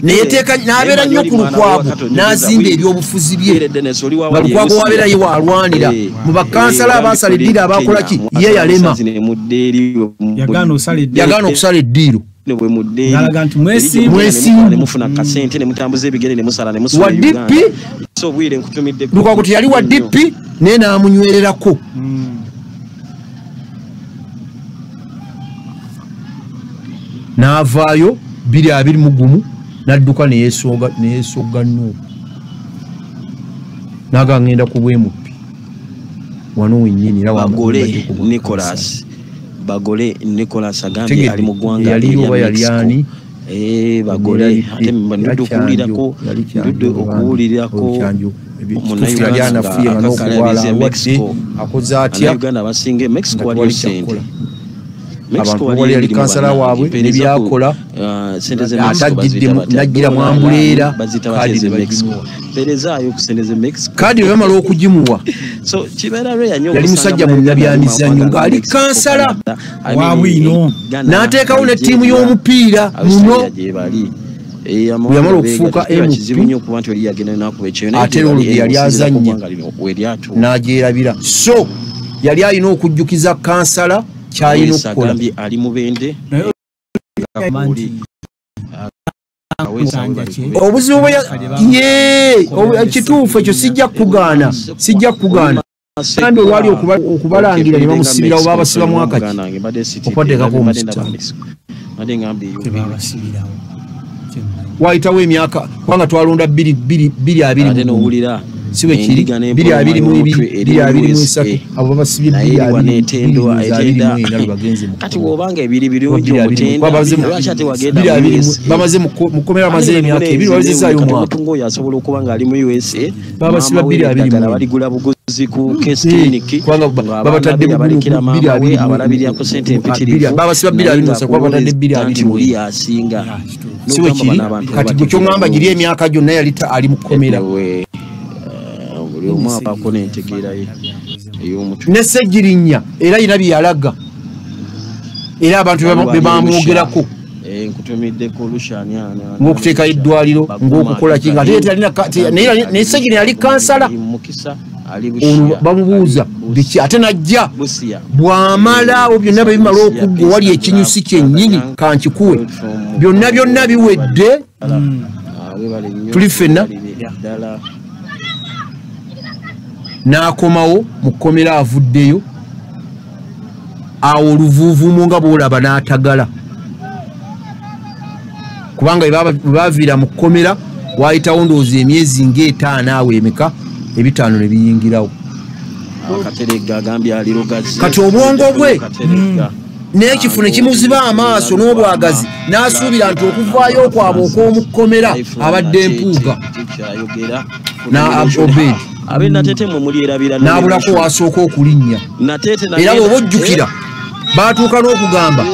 Neyeteeka n'abeera nnyo ku Lukwago n'azimba ebyobufuzi bye nga Lukwago wabeera ye waalwanira mu bakansala abaasala eddiiro abaakola ki ye yalema yagaana okusala eddiiro. Wa DP Lukwago teyali wa DP naye n'amunywererako. N'avaayo 2021 n'adduka ne yeesogga Nuupu n'agamba ngenda ku bwemupi wano wennyini era Bagole Nicholas. Bagole Nicholas agambye ali mu ggwanga erya Mexico. Bagole ate ndudde okuwulirako munnayuganda anafuye Mexico akoze atya Uganda abasinga Mexico waliyo ssente. Abantu wali yali kansala waabwe n'ebyakola atagidde n'aggira mu ambuleera kaadi bwe bamala okugimuwa yali musajja munnabyamizannyo ng'ali kansala n'ateekawo ne ttiimu y'omupiira muno. Bwe yamala okufuuka MP ate olwo gye yali azannya n'agyerabira. So yali alina okujjukiza kansala kyalina okukola. Obuzibu bwe ekituufu ekyo sijja kugaana, sijja kugaana. Kandi olwali okubalangira ne bamusibirawo babasiba mwaka ki okwateekako omusango. Wayitawo emyaka kubanga twalonda 2022 si bwe kiri 2022 2023 abo babasibye 2024 bagenze mu kati bw'obanga ebiri birungi omutenda lwaki ate wagenda bamaze mu kkomera bamaze emyaka ebiri babazizaayo omwaka. Omuntu asobola okuba ng'ali mu USA babasiba 2024 baligula buguzi ku case clinic kubanga babatadde abalekera maama we abalabirako ssente empitirivu babasiba 2023 kuba batadde 2024 oli asinga si bwe kiri. Kati gwe ky'oŋŋamba giri emyaka gyonna yali ali mu kkomera. Ne Ssegirinya era yina bye yalaga era abantu be bamwogerako ng'okuteekayo eddwaliro ng'okukola ki nga naye Ssegirinya yali kansala ono bamubuuza biki ate najja bw'amala byonna bwe bimala okuggwa wali ekinyusi kyennyini kankikuwe byonna byonna biwedde tuli ffenna. N'akomawo mu kkomera avuddeyo awo oluvuuvuumo nga bw'olaba n'atagala kubanga bwe baaviira mu kkomera waayitawo ndowooza emyezi ng'etaano awo emeka ebitaano ne biyingirawo. Kati obwongo bwe n'ekifo ne kimuziba amaaso n'obwagazi n'asuubira nti okuvaayo kwabwe okw'omu kkomera abadde Mpuuga na Obedi. Abe Natete mwe mulyerabira n'abulako wasooka okulinnya. Era bw'oba ojjukira baatuuka n'okugamba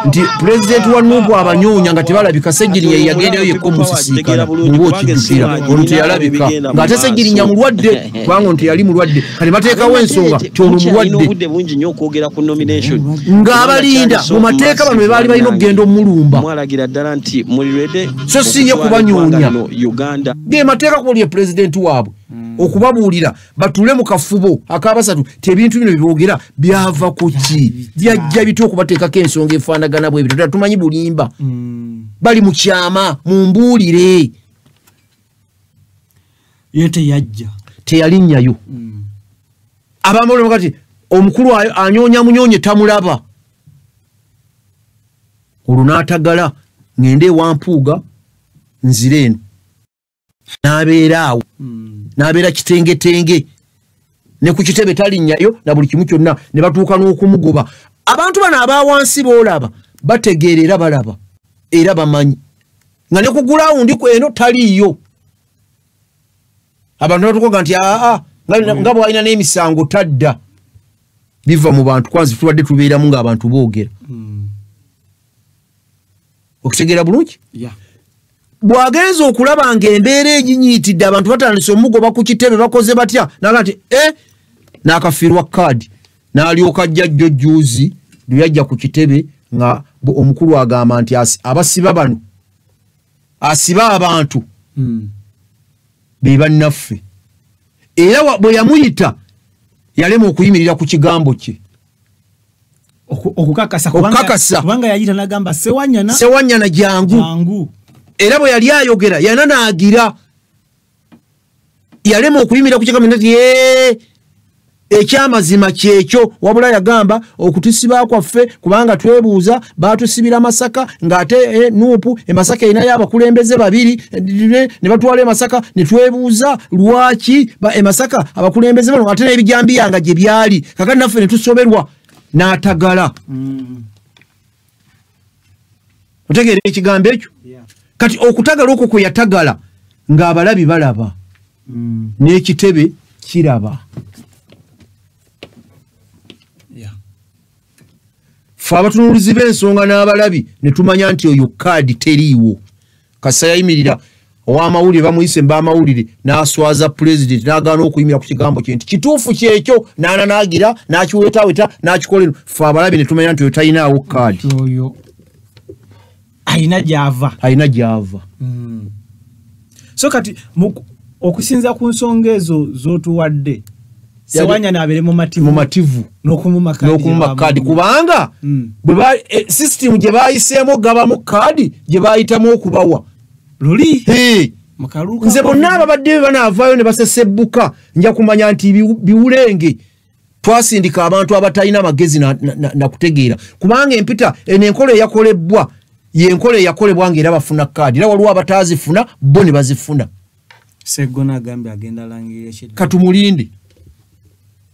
nti pulezidenti wa Nuupu abanyoonya nga tebalabika. Ssegirinya yagendayo yekka omusisinkana, bw'oba okijjukira ono teyalabika ng'ate Ssegirinya mulwadde, kubanga ono teyali mulwadde. Kati bateekawo ensonga ti ono mulwadde ng'abalinda mu mateeka bano be baali balina okugenda omulumba, so si ye kubanyoonya. Ge mateeka kuba oli ye pulezidenti waabwe okubabuulira batule mu kafubo akabasatu ti ebintu bino byeboogera byava ku ki, byajja bitya okubateekako ensonga efaanagana bwe bityo. Tumanyi bulimba, bali mu kyama, mu mbuulire. Ye teyajja, teyalinnyayo. Abamu kati omukulu anyoonya munyonye tamulaba, olwo n'atagala ngende ewa Mpuuga nzire eno, n'abeera awo, n'abeera kitengetenge ne ku kitebe talinnyayo na buli kimu kyonna, ne batuuka n'okumugoba. Abantu bano aba wansi boolaba bategeera era balaba era bamanyi nga ne ku gulawundi eno taliiyo. Abantu batukoga nti aa nga bw'alina n'emisango tadda. Biva mu bantu kwanza tubadde tubeeramu ng'abantu boogera. Okitegeera bulungi? Bw'agenza okulaba ng'embeera eginyiitidde abantu batandise omugoba ku kitebe, bakoze batya, n'agamba nti n'akafiirwa kaadi, n'alyoka ajja jjo jjuuzi lwe yajja ku kitebe nga omukulu agamba nti abasiba bano asiba abantu be bannaffe. Era bwe yamuyita yalema okuyimirira ku kigambo kye okukakasa, kubanga yayita n'agamba Sewanyana jangu. Era bwe yali ayogera yananaagira, yalema okuyimirira ku kigambo nti ekyamazima kyekyo. Wabula yagamba okutusiba kwaffe kubanga twebuuza baatusibira Masaka ng'ate Nuupu e Masaka erinayo abakulembeze babiri ne batwala e Masaka, ne twebuuza lwaki e Masaka abakulembeze bano ate n'ebijambiya nga gye byali, kakati naffe ne tusoberwa. N'atagala. Otegeera ekigambo ekyo? Kati okutagala okwo kwe yatagala ng'abalabi balaba n'ekitebe kiraba. Ffe abatunuulizi b'ensonga n'abalabi ne tumanya nti oyo kaadi teriiwo. Kasa yayimirira ow'amawulire bamuyise mb'amawulire n'aswaza pulezidenti n'agaana okuyimirira ku kigambo kye nti kituufu kyekyo, n'ananaagira n'akiwetaweta n'akikola eno. Ffe abalabi ne tumanya nti oyo talinaawo kaadi, oyo alina gy'ava, alina gy'ava. So kati okusinza ku nsonga ezo z'otuwadde, Sewanyana abeere mumativu n'okumuma kaadi, kubanga sisitimu gye bayiseemu ogabamu kaadi gye bayitamu okubawa luli. Nze bonna ababadde banaavaayo ne basesebbuka nja kumanya nti biwulenge twasindika abantu abatalina magezi na kutegeera, kubanga empita eno enkola eyakolebwa y'enkola eyakolebwa ng'era bafuna kaadi, era waliwo abataazifuna bo ne bazifuna. Sseggona agambye agenda alangirira ekiddako, katumulinde.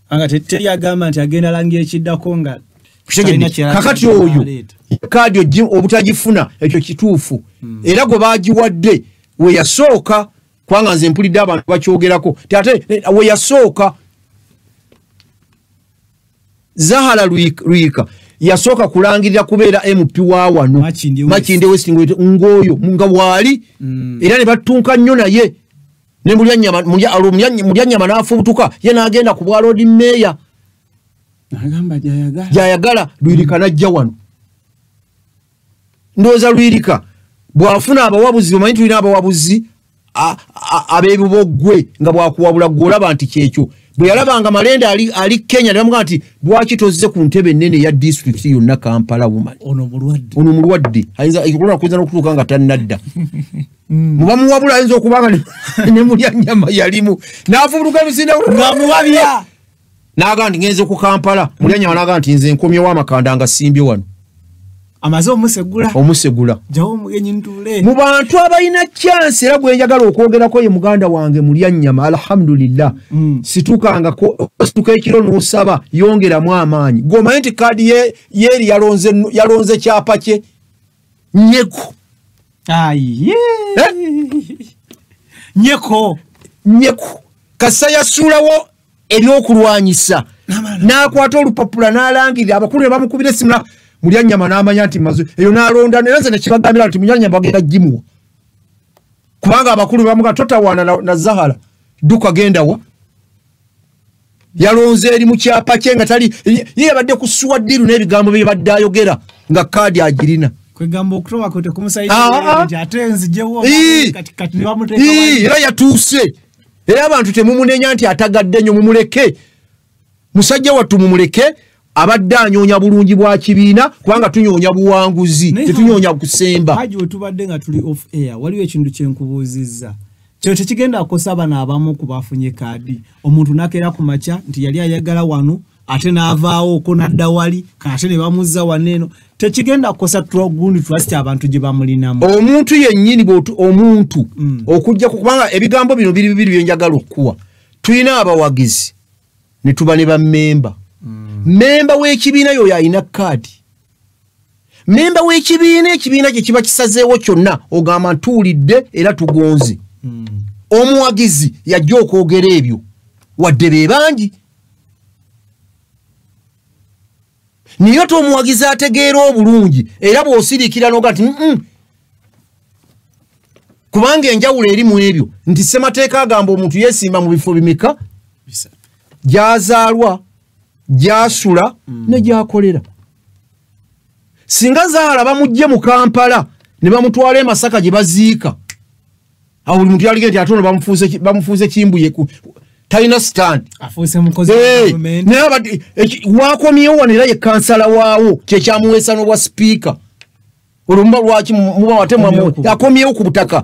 Anga teri agamba nti agenda alangirira ekiddako nga kakati oyo kaadi obutagifuna ekyo kituufu. Era gwe baagiwadde we yasooka, kubanga nze mpulidde abantu bakyogerako ti ate we yasooka Zahara Luyika yasooka kulangirira kubeera MP wa wano Makindye West ng'oyo nga bw'ali, era ne batunka nnyo naye ne Mulyanyama n'afubutuka ye n'agenda ku bwa Lord Mayor n'agamba gy'ayagala. Luyirika n'ajja wano. Ndowooza Luyirika bw'afuna abawabuzi, omanyi tulina abawabuzi ab'ebiboggwe nga bw'akuwabula ggwe olaba nti kyekyo. Bwe yalabanga Malende ali Kenya ne bamugamba nti lwaki tozze ku ntebe ennene eya disitulikiti yonna Kampala woman, ono mulwadde ayinza n'okutuuka nga tannadda. Mubamuwabula ayinza okuba nga ne Mulyanyama yalimu n'afubuluka emisinde ng'amuwabya, n'agamba nti ngenze ku Kampala. Mulyanyama n'agamba nti nze nkomyewo amakanda nga simbye wano, amaze omusegula mu bantu abalina chance. Era gwe njagala okwogerako ye muganda wange Mulyanyama, alhamdulillah. Situkangako situka ekiro n'osaba yongeramu amaanyi. Gw'omanyi nti kaadi yeeri yalonze kyapa kye Nyeko. Nyeko Nyeko Kasa yasuulawo ebyokulwanyisa n'akwata olupapula n'alangirira abakulu ne bamukubira essimu Mulyanyama n'amanya nti maze eyo n'alonda era nze ne kibagambira nti Mulyanyama bagenda gimuwa kubanga abakulu bamuga totawaana na Zahara dduka genda wa yalonze eri mu kyapa kye nga tali ye yabadde kusuwa ddiru n'ebigambo bye badde ayogera nga kaadi agirina kwegamba okutoba kwe tekumusaidde nti ate nzijewo kati ne bamuteeka era yatuuse era abantu temumunenya nti atagadde nnyo mumuleke musajja wattu mumuleke abadde anyoonya bulungi bwa kibiina kubanga tunyoonya buwanguzi tetunyoonya kusemba. Haji we tubadde nga tuli off air waliwo ekintu kye nkubuuzizza kyo tekigenda kukosa bano abamu ku bafunye kaadi omuntu n'akeera ku makya nti yali ayagala wano ate n'avaawo ko n'adda wali ate ne bamuzza wano eno tekigenda kukosa gundi trust abantu gye bamulinamu omuntu yennyini omuntu okujja kubanga ebigambo bino biri bibiri bye njagala okuwa tulina abawagizi ne tuba ne bammemba. Memba w'ekibiina yoyo alina kaadi. Memba w'ekibiina ekibiina kye kiba kisazeewo kyonna ogamba ntuulidde era tugonze. Omuwagizi yajja okwogera ebyo wadde be bangi. Naye ate omuwagizi ategeera obulungi era bw'osiriikira n'oga nti kubanga enjawulo eri mu ebyo nti ssemateeka agamba omuntu yeesimba mu bifo bimeka gy'azaalwa gy'asula ne gy'akolera. Singa Zahara bamugye mu Kampala ne bamutwala e Masaka gye baziika awo buli muntu yaligenda nti ate ono bamufuuse Kimbuye talina stand afuuse mukozi wa gavumenti naye wakomyewo wano era ye kansala waawo kyekyamuweesa n'obwa sipiika olwo muba lwaki muba wate akomyewo ku butaka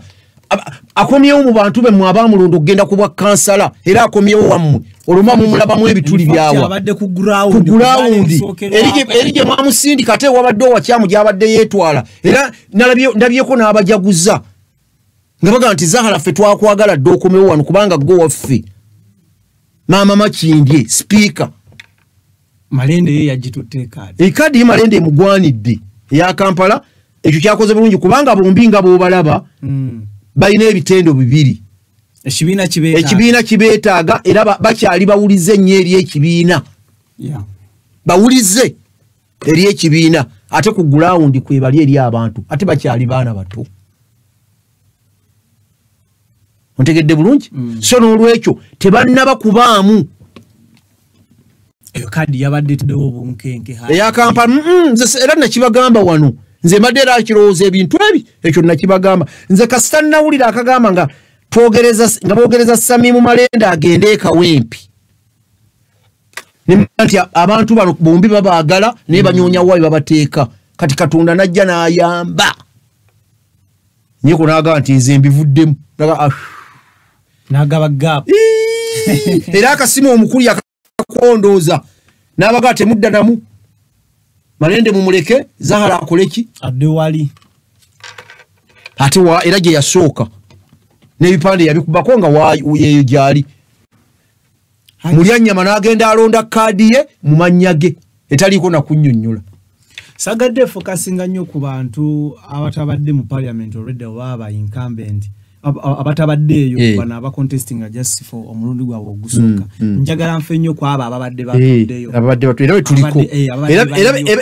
akomyewo mu bantu be mmwe abaamulonda okugenda ku bwa kansala era akomyewo wammwe olwo muba mumulabamu ebituli byawa abadde ku gulawundi eri gye mwamusindika ate wabadde owakyamu gy'abadde yeetwala era ndabyeko n'abajaguza nga bagamba nti Zahara ffe twakwagala dde okomewo wano kubanga gwe waffe maama Makindye sipiika Malende ye yagitutte ekaadi ekaadi ye Malende emugwanidde eya Kampala ekyo kyakoze bulungi kubanga bombi nga b'obalaba balina ebitendo bibiri ekibiina kibeetaaga era bakyali bawulize nnyo eri ekibiina bawulize eri ekibiina ate ku gulawundi kwe bali eri abantu ate bakyali baana bato ontegedde bulungi so n'olwekyo tebannaba kubaamu eyo kaadi yabadde etuddewo obunkenke eya Kampala nze era nakibagamba wano nze mbadde era kirowooza ebintu ebi ekyo nakibagamba nze kasita nnawulira akagamba nga boogereza Samimu Malende agende e Kawempe nti abantu bano bombi babaagala naye banyoonya waayo babateeka kati Katonda n'ajja n'ayamba Nyeko n'agamba nti nze mbivuddemu n'agaba gap era akasimu omukulu yakakondooza n'abagaa temudda namu Malende mumuleke Zahara akole ki adde wali ate era gye yasooka n'ebipande yabikubako nga yeeyo gy'ali Mulyanyama n'agenda alonda kaadi ye mu mannya ge etaliiko na kunnyonnyola. Sagadde focusinga nnyo ku bantu abatabadde mu parliament already oba aba incumbent abatabadde eyo bano aba contesting just for omulundi gwabwe ogusooka. Njagala nfe nnyo ku abo ababadde batuddeyo ababadde batudde era betuliko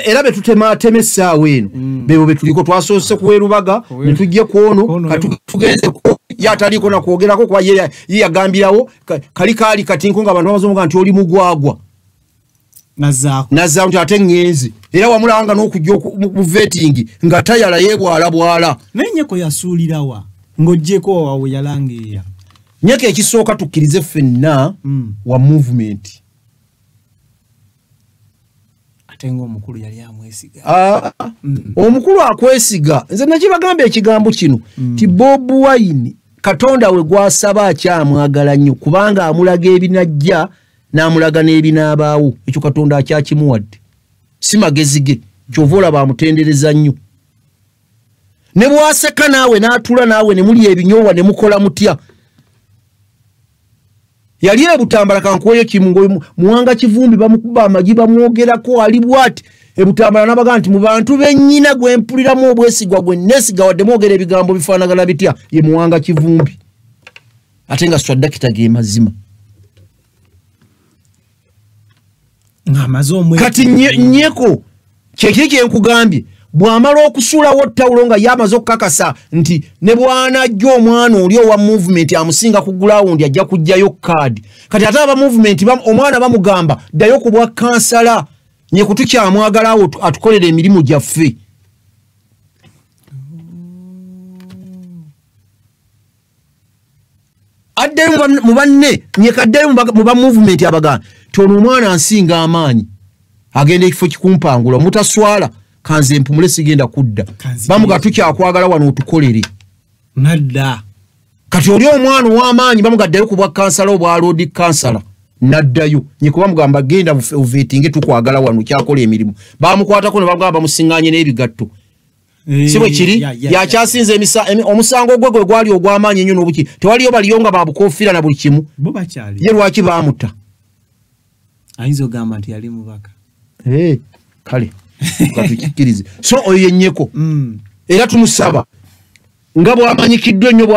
era betutemaatema essaawa eno bebo betuliko twasoose ku Werubaga ne tujja ku ono kati tugenze ye ataliiko na kwogerako kuba ye yagambirawo kali kaali katinko nga abantu bamaze nti oli mugwagwa nazzaako nti ate ŋŋenze era wamulanga n'okujja mu vetting nga tayala yeebwalabwala. Naye Nyeko yasuulirawa ng'oggyeko wawe yalangirira Nyeko ekisooka tukkirize ffenna wa movement ate ng'omukulu yali amwesiga. Omukulu akwesiga nze nakibagamba ekigambo kino ti Bobi Wine Katonda we gwasaba akyamwagala nnyo kubanga amulaga ebinajja n'amulaga n'ebinaabaawo ekyo Katonda akyakimuwadde si magezi ge kyova olaba amutendereza nnyo ne bw'aseka naawe n'atuula naawe ne mulya ebinyowa ne mukola mutya. Yali ebutambala kankuweyo kimu ngo Muwanga Kivumbi bamukuba amagi bamwogerako ali bw'ati ebutambala n'abaga nti mu bantu bennyina gwe mpuliramu obwesigwa gwe neesiga wadde mwogera ebigambo bifaanagana bitya ye Muwanga Kivumbi ate nga swaddakita ge mazima. Kati Nyeko kyekiri kyenkugambye, bw'amala okusuulawo ttawulo nga yamaze okukakasa nti ne bw'anajja omwana oli owa movement amusinga ku gulawundi ajja kuggyayo kaadi. Kati ate aba movement omwana bamugamba ddayo ku bwa kansala, Nyeko tukyamwagala awo atukolera emirimu gyaffe. Addeyo mu banne, Nyeko addeyo mu ba movement abagamba nti ono omwana ansinga amaanyi, agenda ekifo kikumpangula, mutaswala, kanze mpumule sigenda kudda. Bamuga tukyakwagala wano otukolere. Nadda. Kati oli omwana ow'amaanyi bamugaddayo ku bwa kansala obwa loodi kansala, naddayo. Nyeko bamugamba genda oveetinge tukwagala wano kyakola emirimu. Bamukwatako ne bamugamba bamusiŋŋaanye n'ebigatto. Si bwe kiri? Yakyasinze omusango gwe gwe gwali ogw'amaanyi ennyo n'obuki. Tewaliyo baliyo nga babukofiira na buli kimu. Ye lwaki baamutta? Ayinza okugamba nti yali mubaka. Kale katukikkirize. So oyo ye Nyeko. Era tumusaba nga bw'amanyikiddwa ennyo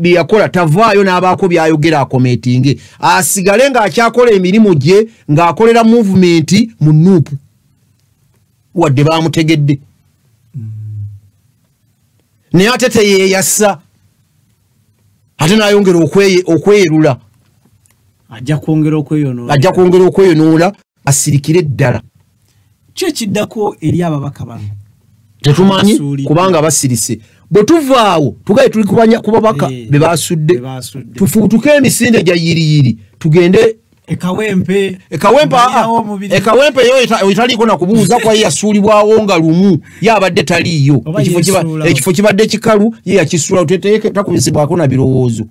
bye yakola tavaayo n'abaako by'ayogera akometinge, asigale ng'akyakola emirimu gye ng'akolera movement mu NUP wadde baamutegedde. Naye ate teyeeyasa, ate n'ayongera okweyerula, ajja kwongera okweyonoona, asirikire ddala. Ki ekiddako eri ababaka bano? Tetumanyi kubanga basirise. Bwe tuvaawo tugaye tuli ku babaka be basudde, tufuutuke emisinde gya yiriyiri tugende Ekawempe. Ekawempe yo etaliiko na kubuuza kwa ye yasuulibwawo nga lumu, ye abadde taliiyo. Ekifo kibadde kikalu, ye yakisuula, takubisibwako na birowoozo.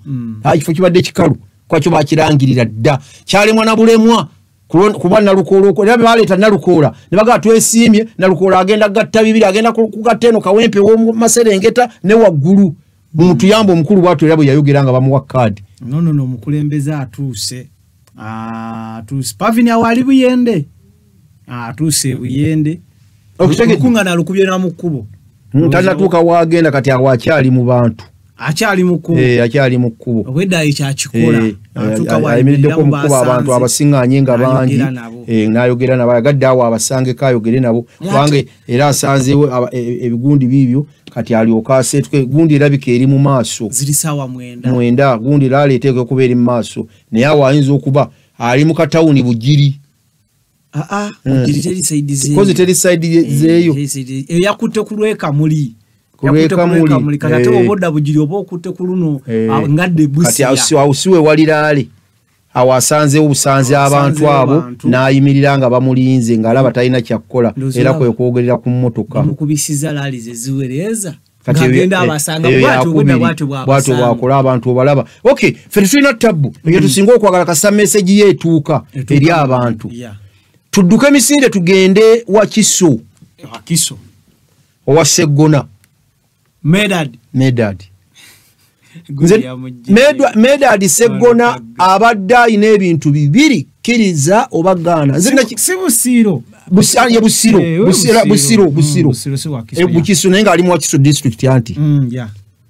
Ekifo kibadde kikalu kwakyo bakirangirira dda, kyalemwa na bulemwa kuba Nalukoola. Era baleeta Nalukoola ne bagamba twesiimye, Nalukoola agenda gatta bibiri, agenda kugatta eno Kawempe w'omu Maserengeta ne waggulu. Mutuyambe omukulu bw'atyo era bwe yayogera nga bamuwa kaadi. No, omukulembeze atuuse. Atuuse. Pavini awo ali Buyende. Atuuse Buyende. Olukuŋŋaana alukubye na mu kkubo. Tannatuuka w'agenda kati awo akyali mu bantu. Akyali mu kkubo. Akyali mu kkubo. Obwedda ekyakikola. Ayimiriddeko mu kkubo abantu abasiŋŋaanye nga bangi. N'ayogera nabo, ayagadde awo abasangeko ayogere nabo. Kubanga era asanzeewo ebigundi biibyo kati alyoka aseetuke. Gundi erabika eri mu maaso. Ziri ssaawa 9. 9, gundi era aleeteekwa okuba eri mu maaso. Naye awo ayinza okuba ali mu katawuni Bugiri. Bugiri teri sayidi zeeyo. Kozi teri sayidi zeeyo. Eyakutte ku lw'Ekamuli. Kamuli kati ate obodda Bugiri oba okutte ku luno ngadde Busia. Kati awo si we waliraale. Awo asanzeewo busanze abantu abo n'ayimirira nga bamulinze ng'alaba talina kyakukola era kwe kwogerera ku mmotoka. Bamukubisiza laali ze ziwereeza. Ng'agenda abasanga bw'atyo bw'atyo bw'akola abantu obalaba. Okay, ffe tetulina tabbu. Eyo tusinga okwagala kasita meseji ye etuuka eri abantu. Tudduke emisinde tugende Wakiso. Wakiso. Owa Sseggona. Medad. Medad Sseggona abadde alina ebintu bibiri, kkiriza oba gaana. Si Busiro. Ye Busiro. Busiro. Bukiso naye ng'ali mu Wakiso district anti.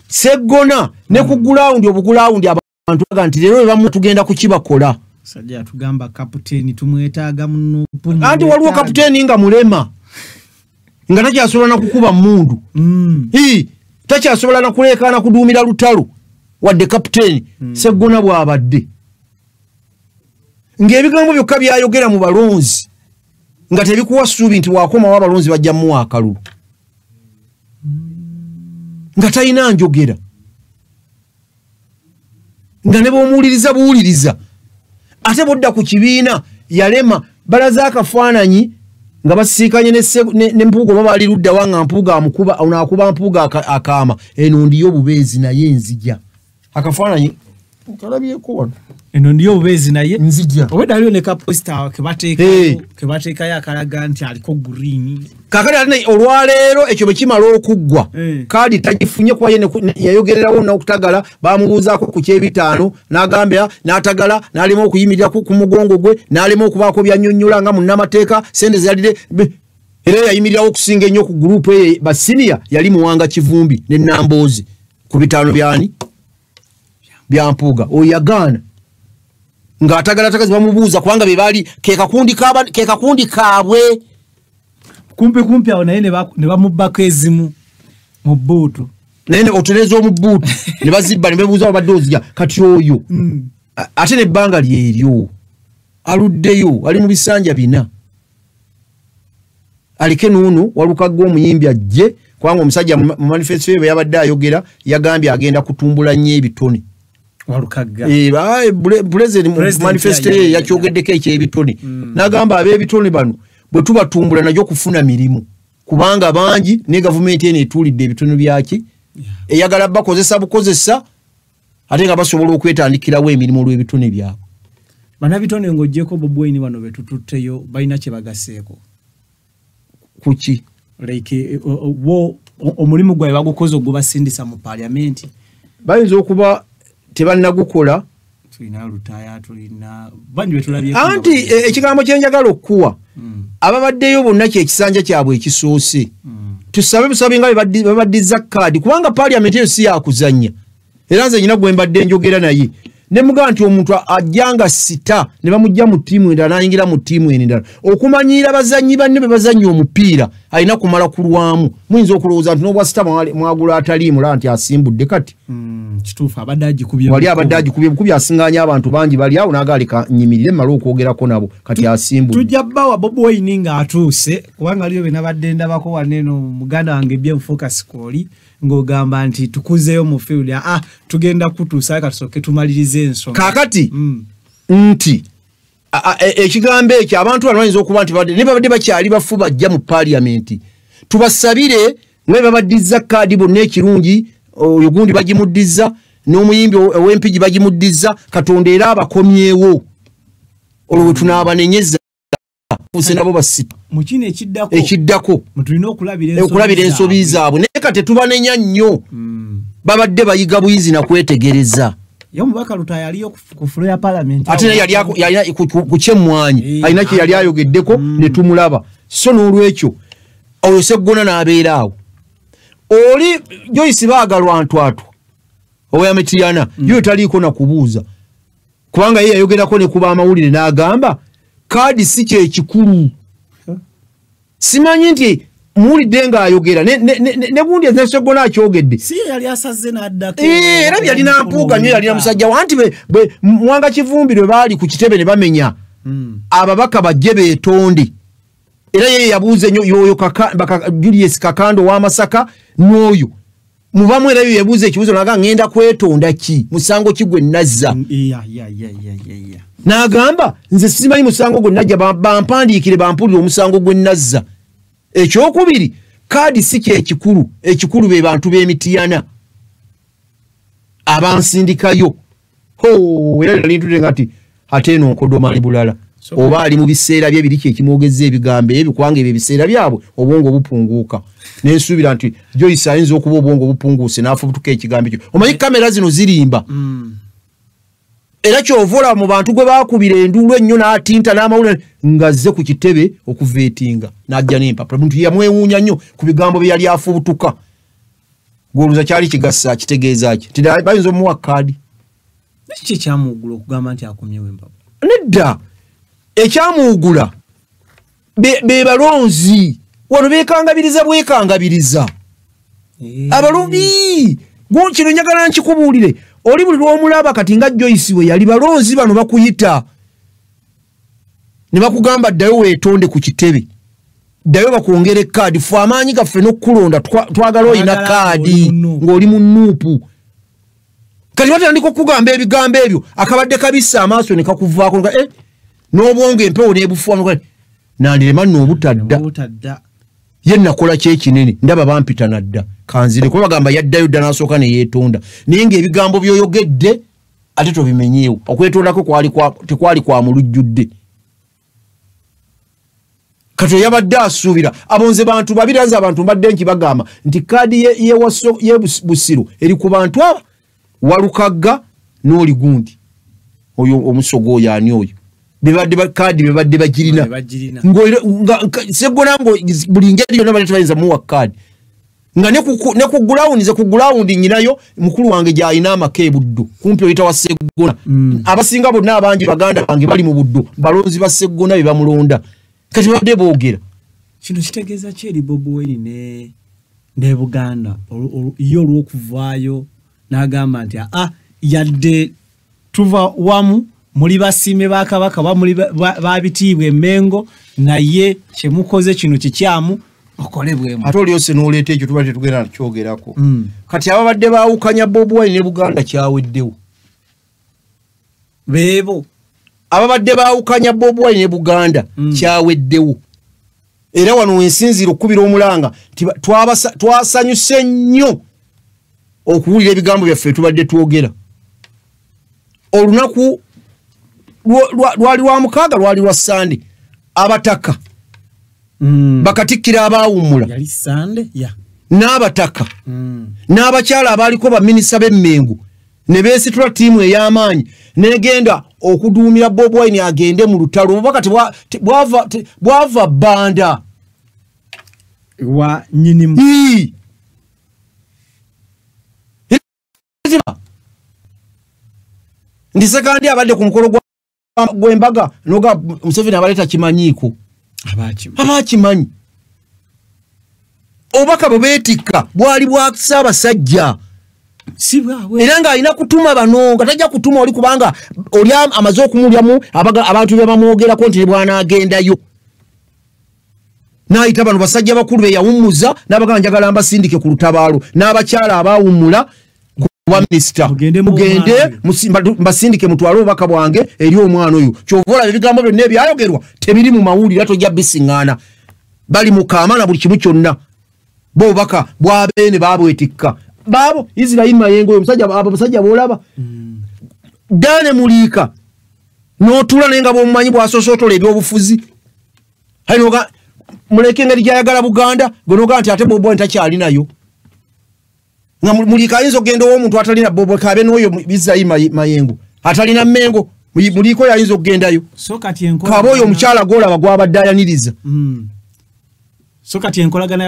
Sseggona ne ku gulawundi obugulawundi abantu baga nti leero bamu tugenda kukibakola. Sajja tugamba kapiteeni tumwetaaga mu NUP. Anti waliwo kapiteeni nga mulema. Nga takyasobola na kukuba mmundu. Takyasobola na kuleekaana kuduumira lutalo wadde kapiteeni Sseggona bw'abadde. Ng'ebigambo byokka by'ayogera mu balonzi nga tebikuwa ssuubi nti bw'akomawo abalonzi bajja mmuwa akalulu. Nga talina njogera. Nga ne bw'omuwuliriza buwuliriza. Ate bw'odda ku kibiina yalema balaze akafaananyi nga basiikanye ne Mpuuga oba bali ludda wa nga Mpuuga amukuba, ono akuba Mpuuga akaama eno ndiyo bubeezi naye nzija. Akafaananyi nkalabyeko wano. Eno ndiyo obubeezi naye nzija. Obwedda aliyo ne ka poster ke bateekayo akalaga nti aliko green. Kaakati ate olwaleero ekyo bwe kimala okuggwa, kaadi tagifunye kuba ye yayogererawo n'okutagala, bamubuuzaako ku ky'ebitaano n'agamba n'atagala n'alema okuyimirira ku mugongo gwe n'alema okubaako by'annyonnyola nga munnamateeka ssente ze yalire. Era yayimirirawo okusinga ennyo ku gurupu eyo basiniya yali Muwanga Kivumbi ne Namboozi ku bitaano byani bya Mpuuga. Oyo yagaana. Ng'atagalatagazi bamubuuza kubanga be baali ke kakundi kaabwe. Kumpi kumpi awo naye ne bamubbako ezimu mu bbuutu. Naye otereza omubbuutu ne bazibba ne bebuuza babadde ozija kati oyo. Ate n'ebbanga lyeryo aluddeyo ali mu bisanja 4. Aleke n'ono Walukagga omuyimbi ajje kubanga omusajja mu manifesto ye yabadde ayogera yagambye agenda kutumbula nnyo ebitone. Walukagga. President mu manifesto ye yakyogeddeko eky'ebitone. N'agamba ab'ebitone bano bwe tubatumbula najjo kufuna mirimu kubanga bangi ne gavumenti eno etuulidde ebitone byaki eyagala bakozesa bukozesa ate nga basobola okwetandikirawo emirimu olw'ebitone byabwe. Bannabitone ng'oggyeko Bobi Wine bano be tututteyo balina kye bagaseeko. Kuki? Like wo omulimu gwabwe bagukoze ogubasindisa mu parliament. Bayinza okuba tebannagukola. Tulina Lutaaya, tulina bangi betulabyeko. Anti ekigambo kye njagala okuwa ababaddeyo bonna kye ekisanja kyabwe ekisoose. Tusabe busabe nga babaddiza kaadi kubanga parliament eyo si yakuzannya. Era nze nyina gwe mbadde njogera naye ne mugamba nti omuntu ajjanga sita ne bamujja mu ttiimu endala n'ayingira mu ttiimu endala okumanyiira bazannyi banne be bazannya omupiira alina kumala kulwamu. Muyinza okulowooza nti n'obwa sita mwagula ataliimu la nti asimbudde kati. Kituufu abadde agikubye. Wali abadde agikubye bukubi asingaanya abantu bangi bali awo n'agaleka nnyimirire mmale okwogerako nabo kati asimbudde. Tujja bbawa Bobi Wine ng'atuuse kubanga aliyo be nabadde ndabako wano eno muganda wange BM Focus kwoli ng'ogamba nti tukuzeeyo mu field tugenda kutuusa katusooke tumalirize ensonga. Kaakati nti ekigambo ekyo abantu bano bayinza okuba nti ne babadde bakyali bafu bajja mu parliament tubasabire nga babaddiza kaadi bonna ekirungi oyo gundi bagimuddiza n'omuyimbi ow'empigi bagimuddiza Katonda era abakomyewo olwo tunaabanenyeza nabo basita mu kino ekiddako tulina okulabira ensobi zaabwe naye kati tetubanenya nnyo babadde bayiga buyizi na kwetegereza. Ye omubaka Lutaaya yaliyo ku floor ya parliament ate naye yali ku kyemmwanyi alina kye yali ayogeddeko ne tumulaba. So n'olwekyo oyo Sseggona n'abeera awo. Oli Joyce Baagalwa Ntwatwa owa Mityana yo taliiko na kubuuza kubanga ye yayogerako ne kuba amawulire n'agamba kaadi si kye kikulu. Simanyi nti muwulidde ng'ayogera ne gundi ne Sseggona akyogedde. Si ye yali asaze n'addako. Era yalina mpuuga nnyo yalina musajja wa anti Mwanga Kivumbi lwe baali ku kitebe ne bamenya ababaka bajje beetonde. Era ye yabuuza nnyo yoyo Julius Kakando wa Masaka n'oyo mubamu era yo yabuuza ekibuuzo n'agamba ngenda kwetonda ki musango ki gwe nazza. N'agamba nze simanyi musango gwe najja bampandiikire bampulire omusango gwe nazza. Ekyokubiri kaadi si kye kikulu, ekikulu be bantu b'Emityana abansindikayo. Era nalintudde nga nti ate eno nkodoma ali bulala oba ali mu biseera bye biri kyekimwogezza ebigambo ebyo kubanga ebyo ebiseera byabwe obwongo bupunguuka. Nensuubira nti Joyce ayinza okuba obwongo bupunguuse n'afubutuka ekigambo ekyo. Omanyi kamera zino zirimba. Era ky'ova olaba mu bantu gwe baakubira enduulu ennyo n'atinta n'amawulire ng'azze ku kitebe okuveetinga n'ajja n'empapula. Muntu yamwewuunya nnyo ku bigambo bye yali afubutuka. Gw'olowooza kyali kigasa kitegeeza ki? Bayinza omuwa kaadi. Kiki ekyamuwugula okugamba nti akomyewo empapula? Nedda. Ekyamuwugula be balonzi wano beekangabiriza bwekangabiriza. Abalonzi kino njagala nkikubuulire. Oli buli lw'omulaba kati nga Joyce we yali balonzi bano bakuyita ne bakugamba ddayo weetonde ku kitebe ddayo bakwongere kaadi ffe amaanyi gaffe n'okukulonda twagala olina kaadi ng'oli mu nnuupu. Kati batandika okukugamba ebigambo ebyo akabadde kabissa amaaso ne kakuvaako n'obwongo empewo n'ebufuwa nandirema nno obutadda. Ye nakola ki ekinene ndaba bampita nadda kanzire kuba bagamba yaddayo dda n'asooka ne yeetonda naye ng'ebigambo by'oyogedde ate tobimenyeewo. Okwetondako tekwali kwa mulujjudde. Kati yabadde asuubira abonze bantu babiri nze abantu mbadde nkibagamba nti kaadi ye Busiro eri ku bantu aba Walukagga n'oli gundi oyo omusogo oyo ani oyo bebadde kaadi bebadde bagirina Sseggona ngo buli ngeri yonna badde tebayinza muwa kaadi. Nga ne ku ground ze ku ground nyinayo mukulu wange gy'alina amaka e Buddu kumpi oyita wa Sseggona. Abasinga bonna abangi baganda bange bali mu Buddu, balonzi ba Sseggona be bamulonda. Kati babadde boogera. Kino kitegeeza ki eri Bobi Wine ne Buganda ye olw'okuvaayo n'agamba nti yadde tuva wamu muli basiime ba Kabaka oba muli babitiibwa Emmengo, naye kyemukoze kino kikyamu, okole bwemu. Ate olyose n'oleeta ekyo tuba tetugenda nakyogerako. Kati ababadde baawukanya Bobi Wine ne Buganda kyaweddewo. Beebo ababadde baawukanya Bobi Wine ne Buganda kyaweddewo. Era wano wensinziira okukubira omulanga nti twasanyuse nnyo okuwulira ebigambo byaffe tubadde twogera. Olunaku lwali lwa mukaaga, lwali lwa Sande, abataka bakatikkira abaawummula n'abataka n'abakyala abaaliko baminisita b'Emmengo ne beesitula ttiimu ey'amaanyi n'egenda okuduumira Bobi Wine agende mu lutalo. Obubaka bwava Bbanda wa nnyinimu. Ndi Sekandi abadde ku mukolo gw'embaga noga Museveni abaleeta kimanyiiko. Abakimanyi. Obubaka bwe beetikka bwali bwa Ssaabasajja. Era ng'alina kutuma bano, nga tajja kutuma oli kubanga oli amaze okumulyamu abantu be bamwogerako nti bw'anaagendayo. N'ayita bano basajja bakulu be yawummuza n'abagamba njagala mbasindike ku lutabaalo, n'abakyala abaawummula kuba minisita mugende mbasindike mutwale obubaka bwange eri omwana oyo. Ky'ova olaba ebigambo byonna ebyayogerwa tebiri mu mawulire, tojja bisiŋŋaana. Bali mu kaama na buli kimu kyonna. Bo obubaka bwa Beene baabwetikka. Baabo Israel Mayengo oyo omusajja, abo abasajja b'olaba. Dane Muliika n'otuula naye nga bw'omumanyi bw'asoosotola ebyobufuzi. Muleke engeri gy'ayagala Buganda, gwe n'ogamba nti ate Bobi Wine takyalinayo. Nga Muliika ayinza okugenda ow'omuntu atalina Bobi, kabe n'oyo Israel Mayengo atalina Mmengo, Muliika oyo ayinza okugendayo. Kabe oyo omukyala gw'olaba gw'abadde ayaniriza.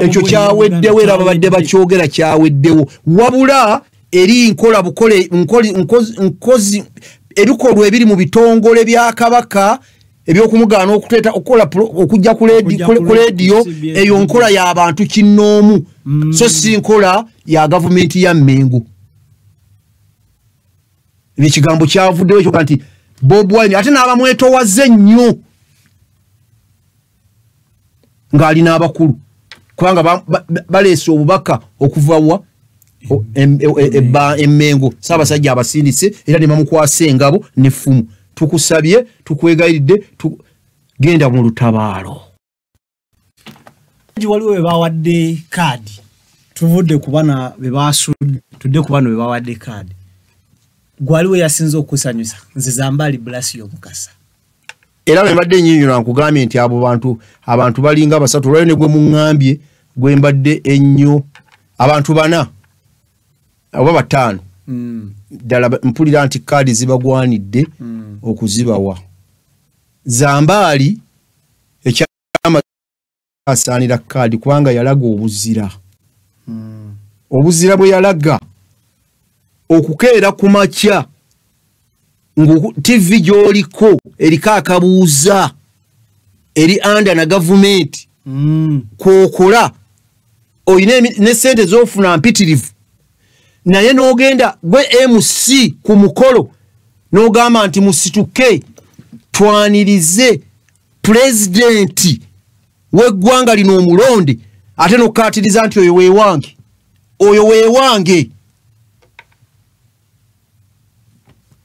Ekyo kyaweddewo, era babadde bakyogera kyaweddewo. Wabula eri nkola bukole nkozi ebikolwa ebiri mu bitongole bya Kabaka ebyokumugaana okuteeta okukola okujja ku leediyo, eyo nkola y'abantu kinnoomu, so si nkola ya gavumenti ya Mmengo. Ekigambo kyavuddewo ekyo nti Bobi Wine ate n'abamwetowaze nnyo ng'alina abakulu, kubanga baleese obubaka okuva wa Emmengo. Ssaabasajja abasindise era ne bamukwasa engabo n'effumu. Tukusabye, tukwegayiridde, genda mu lutabaalo. Waliwo be bawadde kaadi, tuvudde ku bana be basudde, tudde ku bano be bawadde kaadi. Gwaliwo yasinze okusanyusa, nze Zambaali Blasio Mukasa. Era bwe mbadde nnyinyonnyola nkugambye nti abo bantu, abantu balinga basatu, olwayo ne gwe muŋŋambye gwe mbadde ennyo, abantu bana oba bataano. Ddala mpulira nti kaadi zibagwanidde okuzibawa. Zambaali ekyama asaanira kaadi kubanga yalaga obuzira. Obuzira bwe yalaga okukeera ku makya TV gy'oliko eriko akabuuza eri anda na gavumenti kwokola oyina ne ssente z'ofuna mpitirivu, naye n'ogenda gwe MC ku mukolo n'ogamba nti musituke twanirize pulezidenti w'eggwanga lino omulonde, ate n'okkaatiriza nti oyo weewange, oyo weewange.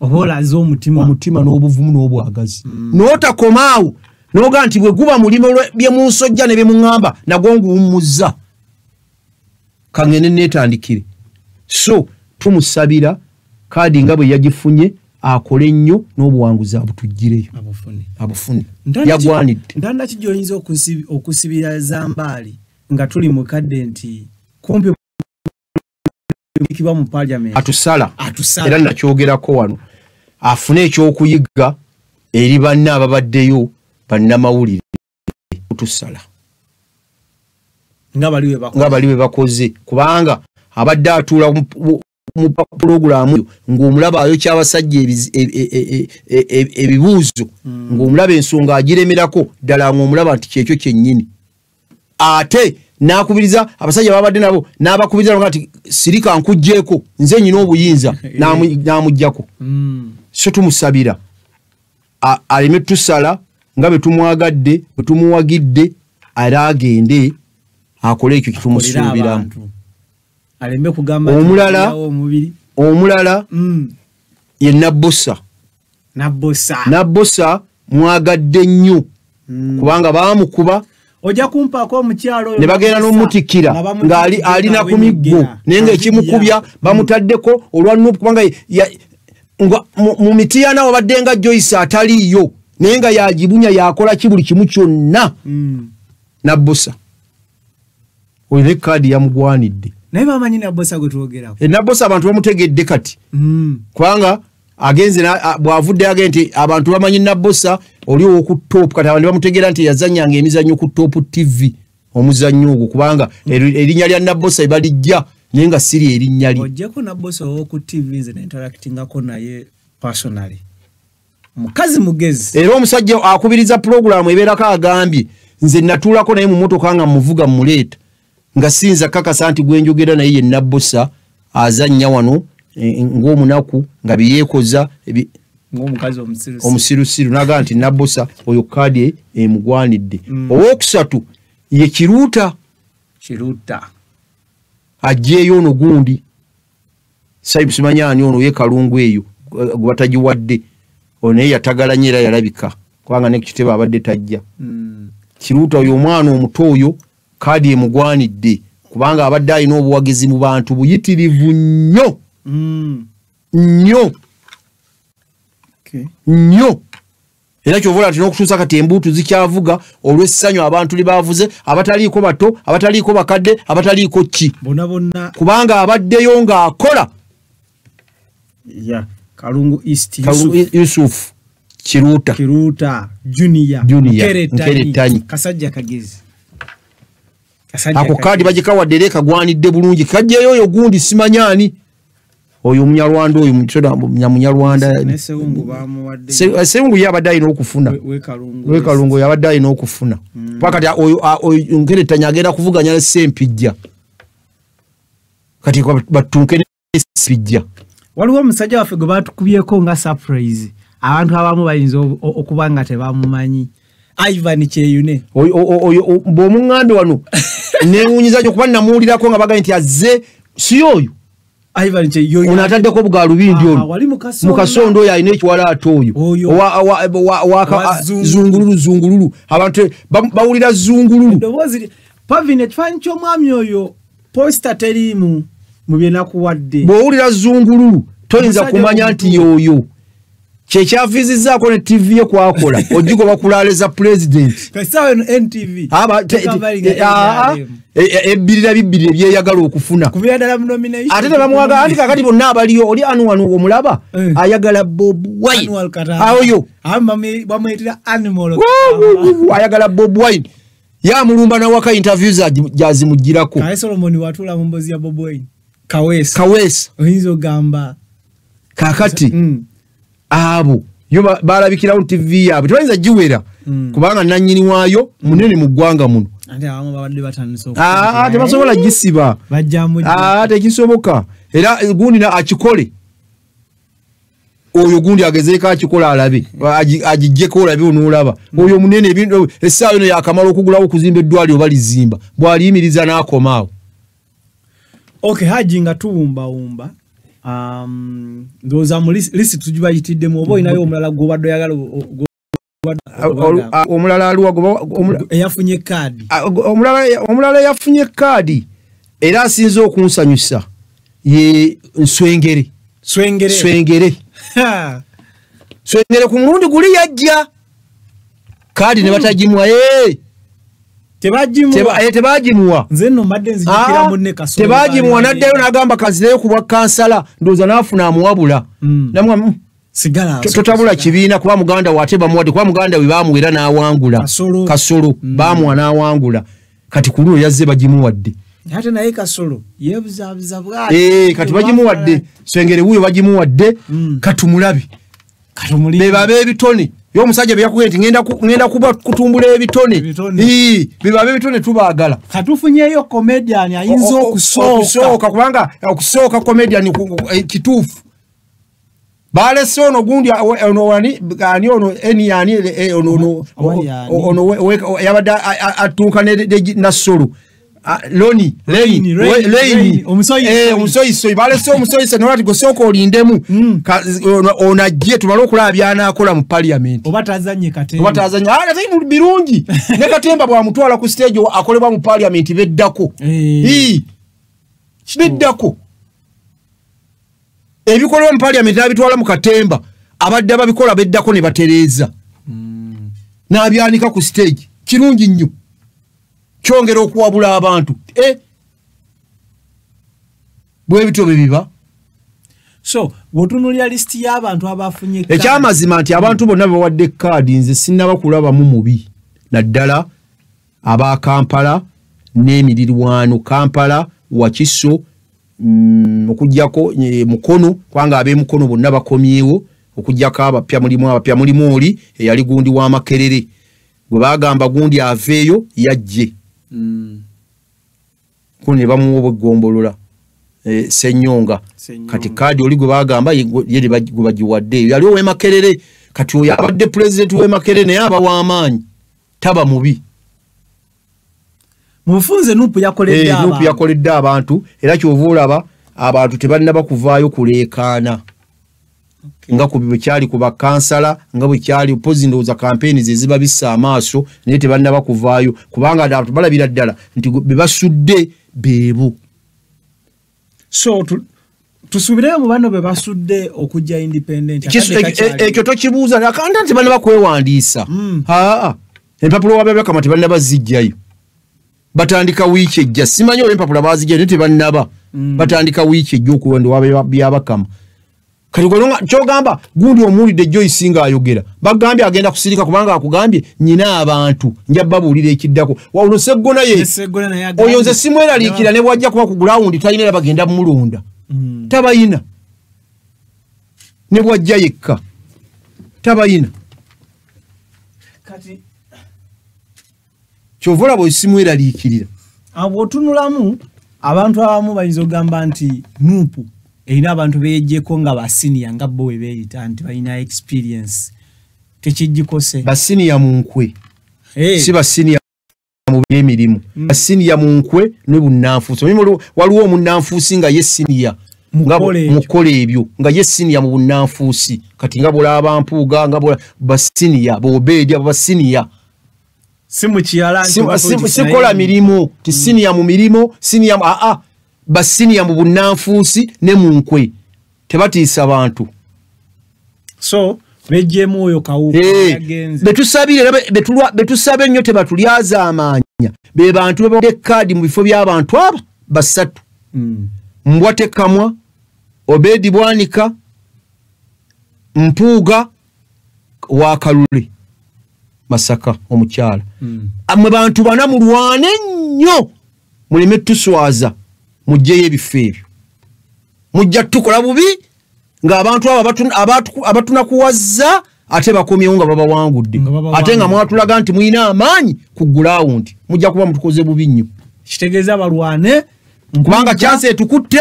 Oba olaze omutima, omutima n'obuvumu n'obwagazi. N'otakomaawo n'ogamba nti bwe guba mulimu bye munsojja ne bye muŋŋamba nagwo nguwummuzza, kaŋŋende neetandikire. So tumusabira kaadi nga bwe yagifunye akole nnyo n'obuwanguzi abutuggireyo abufune. Yagwanidde. Ntanda ki gy'oyinza okusibira Zambaali nga tuli mu kadde nti kumpi mu parliament atusala, era nakyogerako wano afune ekyokuyiga eri banna ababaddeyo bannamawulire kutusala. Nga bali we bakoze kubanga abadde atuula mu pulogulaamu ng'omulaba ayokya abasajja ebibuuzo ng'omulaba ensonga agiremerako ddala ng'omulaba nti kyekyo kyennyini ate n'akubiriza abasajja babadde nabo n'abakubiriza nga nti sirika nkuggyeko nze nnyina obuyinza n'amuggyako. So tumusabira aleme tusala nga bwe tumwagadde bwe tumuwagidde era agende akole ekyo kitumusuubiramu. Omulala ye Nabbosa. Nabbosa mwagadde nnyo kubanga baamukuba ojja kumpaako omukyalo ne bagenda n'omutikkira ng'ali alina ku miggo naye ng'ekimukubya bamutaddeko olwa Nuupu kubanga mu Mityana wabadde nga Joyce ataliiyo naye nga yagibunya yakola ki buli kimu kyonna. Nabbosa oyo ne kaadi yamugwanidde. Naye bamanyi Nabbosa gwe twogerako. Nabbosa abantu bamutegedde kati kubanga agenze bw'avudde agende nti abantu bamanyi Nabbosa oli ow'oku Top kati abantu bamutegeera nti yazannyanga emizannyo ku Top TV omuzannyo ogwo kubanga erinnya lya Nabbosa balijja naye nga siri erinnya lye. Ojjeko Nabbosa ow'oku TV nze na-interactingako naye personally. Mukazi mugezi. Era omusajja akubiriza pulogulaamu ebeerako agambye nze natuulako naye mu mmotoka nga muvuga mmuleeta nga sinza kakasa nti gwe njogera naye ye Nabbosa azannya wano ng'omunaku nga byeyeekoza ng'omukazi omusirusiru n'agamba nti Nabbosa oyo kaadi emugwanidde. Owookusatu ye Kiruuta. Kiruuta aggyeyo ono gundi simanyi ani ono ye Kalungu eyo gwe batagiwadde ono naye yatagala nnyo era yalabika kubanga ne ku kitebe abadde tajja. Kiruuta oyo omwana omuto oyo kaadi emugwanidde kubanga abadde alina obuwagizi mu bantu buyitirivu nnyo nnyo nnyo era ky'ovola nti n'okutuusa kati embuutu zikyavuga olw'essanyu abantu lye baavuze abataliiko bato abataliiko bakadde abataliiko ki kubanga abaddeyo ng'akola. Kalungu East Yusuf Kiruuta Kiruuta Junior Nkeretanyi kasajja kagezi. Ako kaadi bagikawadde era ekagwanidde bulungi kajjeyo oyo gundi simanyi oyo Omunyarwanda oyo Munyarwanda ne Sewungu bamuwadde. Sewungu ye abadde alina okufuna Wekalungu yabadde alina okufuna paka kati oyo Nkeretanyi agenda kuvuganya ne Ssempijja kati batunke ne Ssempijja. Waliwo omusajja waffe gwe batukubyeko nga surprise abantu abamu bayinza okuba nga tebamumanyi. Ivan Kyeyune oyo bw'omuŋŋambe wano neewuunyiza nnyo kuba namuwulirako nga bagambye nti azze si oyo Ivan Kyeyune ono ataddeko obugaalubindi ono mu Kasondo oyo alina ekiwalaata oyo zungululu zungululu abantu bawulira zungululu. Pavin ekifaananyi ky'omwami oyo posita teriimu mu bye nakuwadde. Bw'owulira zungululu toyinza kumanya nti y'oyo kyekyaviizizzaako ne TV ye kwakola ogigoba kulaaliza pulezidenti. Kasaawa eno NTV ebbirira bibbiri ebyeyagala okufuna ate tebamwagala anti kakati bonna abaliyo oli Anwar omulaba ayagala Bobi Wine oyo ayagala Bobi Wine yamulumba nawaka interviews gyazimugirako. Kaye Solomon watuula mu mboozi ya Bobi Wine Kaweesa oyinza ogamba kakati abo yo balabikirawo TV yaabwe tebayinza giwera kubanga nannyini waayo munene mu ggwanga muno. Tebasobola gisiba tekisoboka era gundi akikole oyo gundi agezeeko akikola alabe agiggyeko olabe onoolaba oyo munene essaawa eno yakamala okugulawo okuzimba eddwaliro balizimba bw'aliyimiriza n'akoma awo. Okay, Haji nga tuwumbawumba ndowooza mu lisi tugibayitiddemu oba olinayo omulala gw'obadde oyagala omulala aliwa eyafunye kaadi omulala eyafunye kaadi era asinze okunsanyusa ye Nswengere. Swengere ku mulundi guli yajja kaadi ne batagimuwa tebagimuwa nze nno mbadde nzijukira munne Kasolo tebagimuwa n'addayo n'agamba kazireyo ku bwa kansala ndowooza n'afuna amuwabula namugamba totabula kibiina kuba muganda we ate bamuwadde kuba muganda we baamuwa era n'awangula Kasolo baamuwa n'awangula. Kati ku luno yazze bagimuwadde. Ate naye Kasolo yeebuzaabuza bw'ati. Kati bagimuwadde. Sengere wuuyo bagimuwadde. Katumulabe. Be ebitone. Yo omusajja bye yakugambye nti ngenda kuba kutumbula ebitone. Be ebitone tubaagala. Katufunyeyo comedian ayinza okusooka. Kubanga okusooka comedian kituufu. Balese ono gundi ono ani ono eni ani ono ono yabadde atuuka ne Nassolo. Loni Leini omusoyisoyi balese omusoyisoyi nolati gosooka olindemu onajje tumale okulaba by'anaakola mu parliament. Oba tazanye katemba. Oba tazanye ate birungi ne katemba bw'amutwala ku stage akolebwa mu parliament beddako. Beddako. Ebikolebwa mu parliament n'abitwala mu katemba abadde ababikola beddako ne batereeza. N'abyanika ku stage kirungi nnyo. Kyongera okuwabula abantu. Bwe bityo bwe biba. So, bw'otunuulira lisiti y'abantu abafunye kaadi. Ekyamazima nti abantu bonna bawadde kaadi nze sinnaba kulabamu mubi. Naddala aba Kampala n'emirirwano. Kampala, Wakiso, okuggyako Mukono, kubanga ab'e Mukono bonna bakomyewo, okuggyako abapya mulimu oli eyali gundi wa Makerere. Bwe bagamba gundi aveeyo yajje. Kuno ne bamuwa obweggombolola Ssenyonga. Kati kaadi oli gwe bagamba ye gwe bagiwadde yali ow'e Makerere. Kati oyo abadde pulezidenti w'e Makerere naye aba w'amaanyi, taba mubi. Mufunze Nupu yakoledde abantu. Nupu yakoledde abantu era ky'ova olaba abantu tebannaba kuvaayo kuleekaana. Nga ku bwe kyali ku bakansala, nga bwe kyali pozi ndowooza kampeyini ze ziba bissa amaaso, naye tebannaba kuvaayo kubanga abantu balabira ddala nti be basudde beebo. So tusuubireyo mu bano be basudde okujja independent. Ekyo tokibuuza akanda nti bannaba kwewandiisa. Empapula wabyabakama tebannaba zijjayo. Batandika wiiki ejja. Simanyi oba empapula baazijjayo naye tebannaba. Batandika wiiki ejja okuwanda wabyabakama. Kati kyogamba gundi omuwulidde Joyce ng'ayogera bagambye agenda kusirika kubanga akugambye nnyina abantu nja babuulira ekiddako. Wano Sseggona ye oyo nze simweraliikira ne bw'ajja kuba ku ground talina era bagenda mulonda. Tabayina ne bw'ajja yekka tabayina. Kati ky'ova olaba simweraliikirira. Bw'otunulamu abantu abamu bayinza okugamba nti Nupu erina abantu beyeggyeko nga basiniya nga bo bwe beeyita nti balina experience tekigikose. Basiniya mu nkwe. Si basiniya mu by'emirimu. Basiniya mu nkwe ne bunnanfuusi. Waliwo omunnanfuusi nga ye siniya mukola ebyo nga ye siniya mu bunnanfuusi. Kati nga bw'olaba Mpuuga nga bw'olaba basiniya b'Obeedi abo basiniya. Si mu kiyala sikola mirimu ti siniya mu mirimu siniya basiniya mu bunnanfuusi ne mu nkwe tebatiisa bantu. So bejjemu oyo Kawuka yagenze. Betusabire betusabe nnyo tebatulyazaamaanya be bantu bebawadde kaadi mu bifo by'abantu aba basatu. Mbwate Kamwa, Obedi Bwanika, Mpuuga wa Kalule Masaka omukyala. Mmwe bantu bana mulwane nnyo muleme tuswaza. Mujjeyo ebifo ebyo. Mujja tukola bubi ng'abantu abo abatunakuwazza ate bakomyewo nga babawangudde. Ate nga mwatulaga nti mulina amaanyi ku ground. Mujja kuba mutukoze bubi nnyo. Kitegeeza balwane kubanga chance etukutte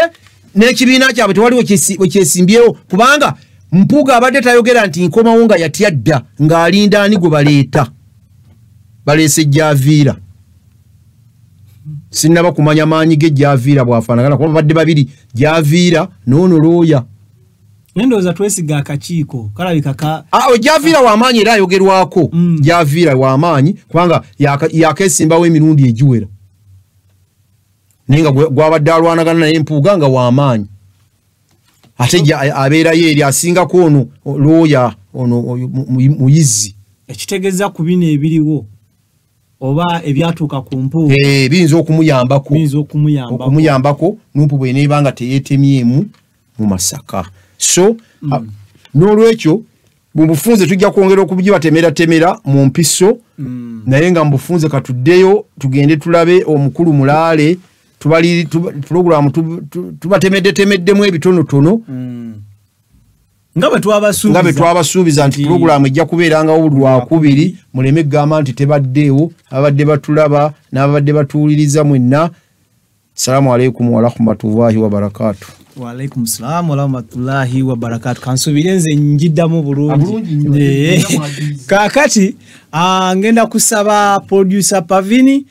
n'ekibiina kyabwe tewaliwo kyesimbyewo kubanga Mpuuga abadde tayogera nti nkomawo nga yatya dda ng'alinda ani gwe baleeta. Baleese Javiira. Sinnaba kumanya maanyi ge Javiira bw'afaanagana kuba babadde babiri Javiira n'ono looya. Ndowooza twesiga akakiiko kalabika ka Javiira w'amaanyi era ayogerwako. Javiira w'amaanyi kubanga yakeesimbawo emirundi egiwera. Naye nga gwabadde alwanagana naye Mpuuga nga w'amaanyi. Ate abeerayo eri asingako ono looya ono muyizi. Ekitegeeza ku bino ebiriwo oba ebyatuuka ku Mpuuga. Biyinza okumuyambako. Okumuyambako Nupu bw'eneeba nga teyeetemyemu mu Masaka. So n'olwekyo Mu bufunze tujja kwongera okugibatemeratemera mu mpiso, naye nga mu bufunze katuddeyo tugende tulabe omukulu Mulaale, tubali pulogulaamu tubatemeddetemeddemu ebitonotono nga bwe twabasuubiza nti pulogulaamu ejja kubeerangawo buli Lwakubiri, muleme kugamba nti tebaddeewo. Ababadde batulaba n'ababadde batuwuliriza mwenna, assalamu alaikum warahmatullahi wabarakatuh. Wa alaikum salam wa rahmatullahi wa barakatuh. Kansubire nze njiddamu bulungi. Kaakati ngenda kusaba producer Pavini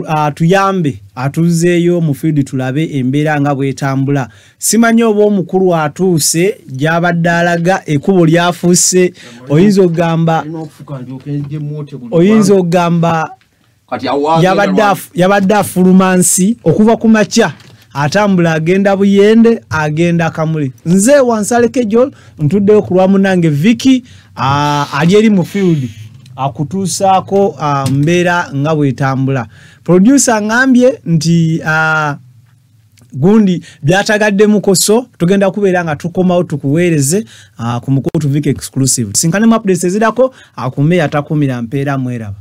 atuyambe atuzeeyo mu field tulabe embeera nga bwetambula. Simanyi oba omukulu atuuse gy'abadde alaga ekkubo lyafuuse, oyinza ogamba yabadde afuluma nsi okuva ku makya, atambula agenda Buyende, agenda Kamuli. Nze Wansaleke Joel ntuddeyo ku lwa munnange Vicky ali eri mu field akutuusaako mbeera nga bwetambula. Producer ngambye nti gundi byatagadde mukoso, tugenda kubeera nga tukomawo tukuweereze ku mukutu Vicky Exclusive. Sinkane mu updates ezirako, akume atakumira mpeera mweraba.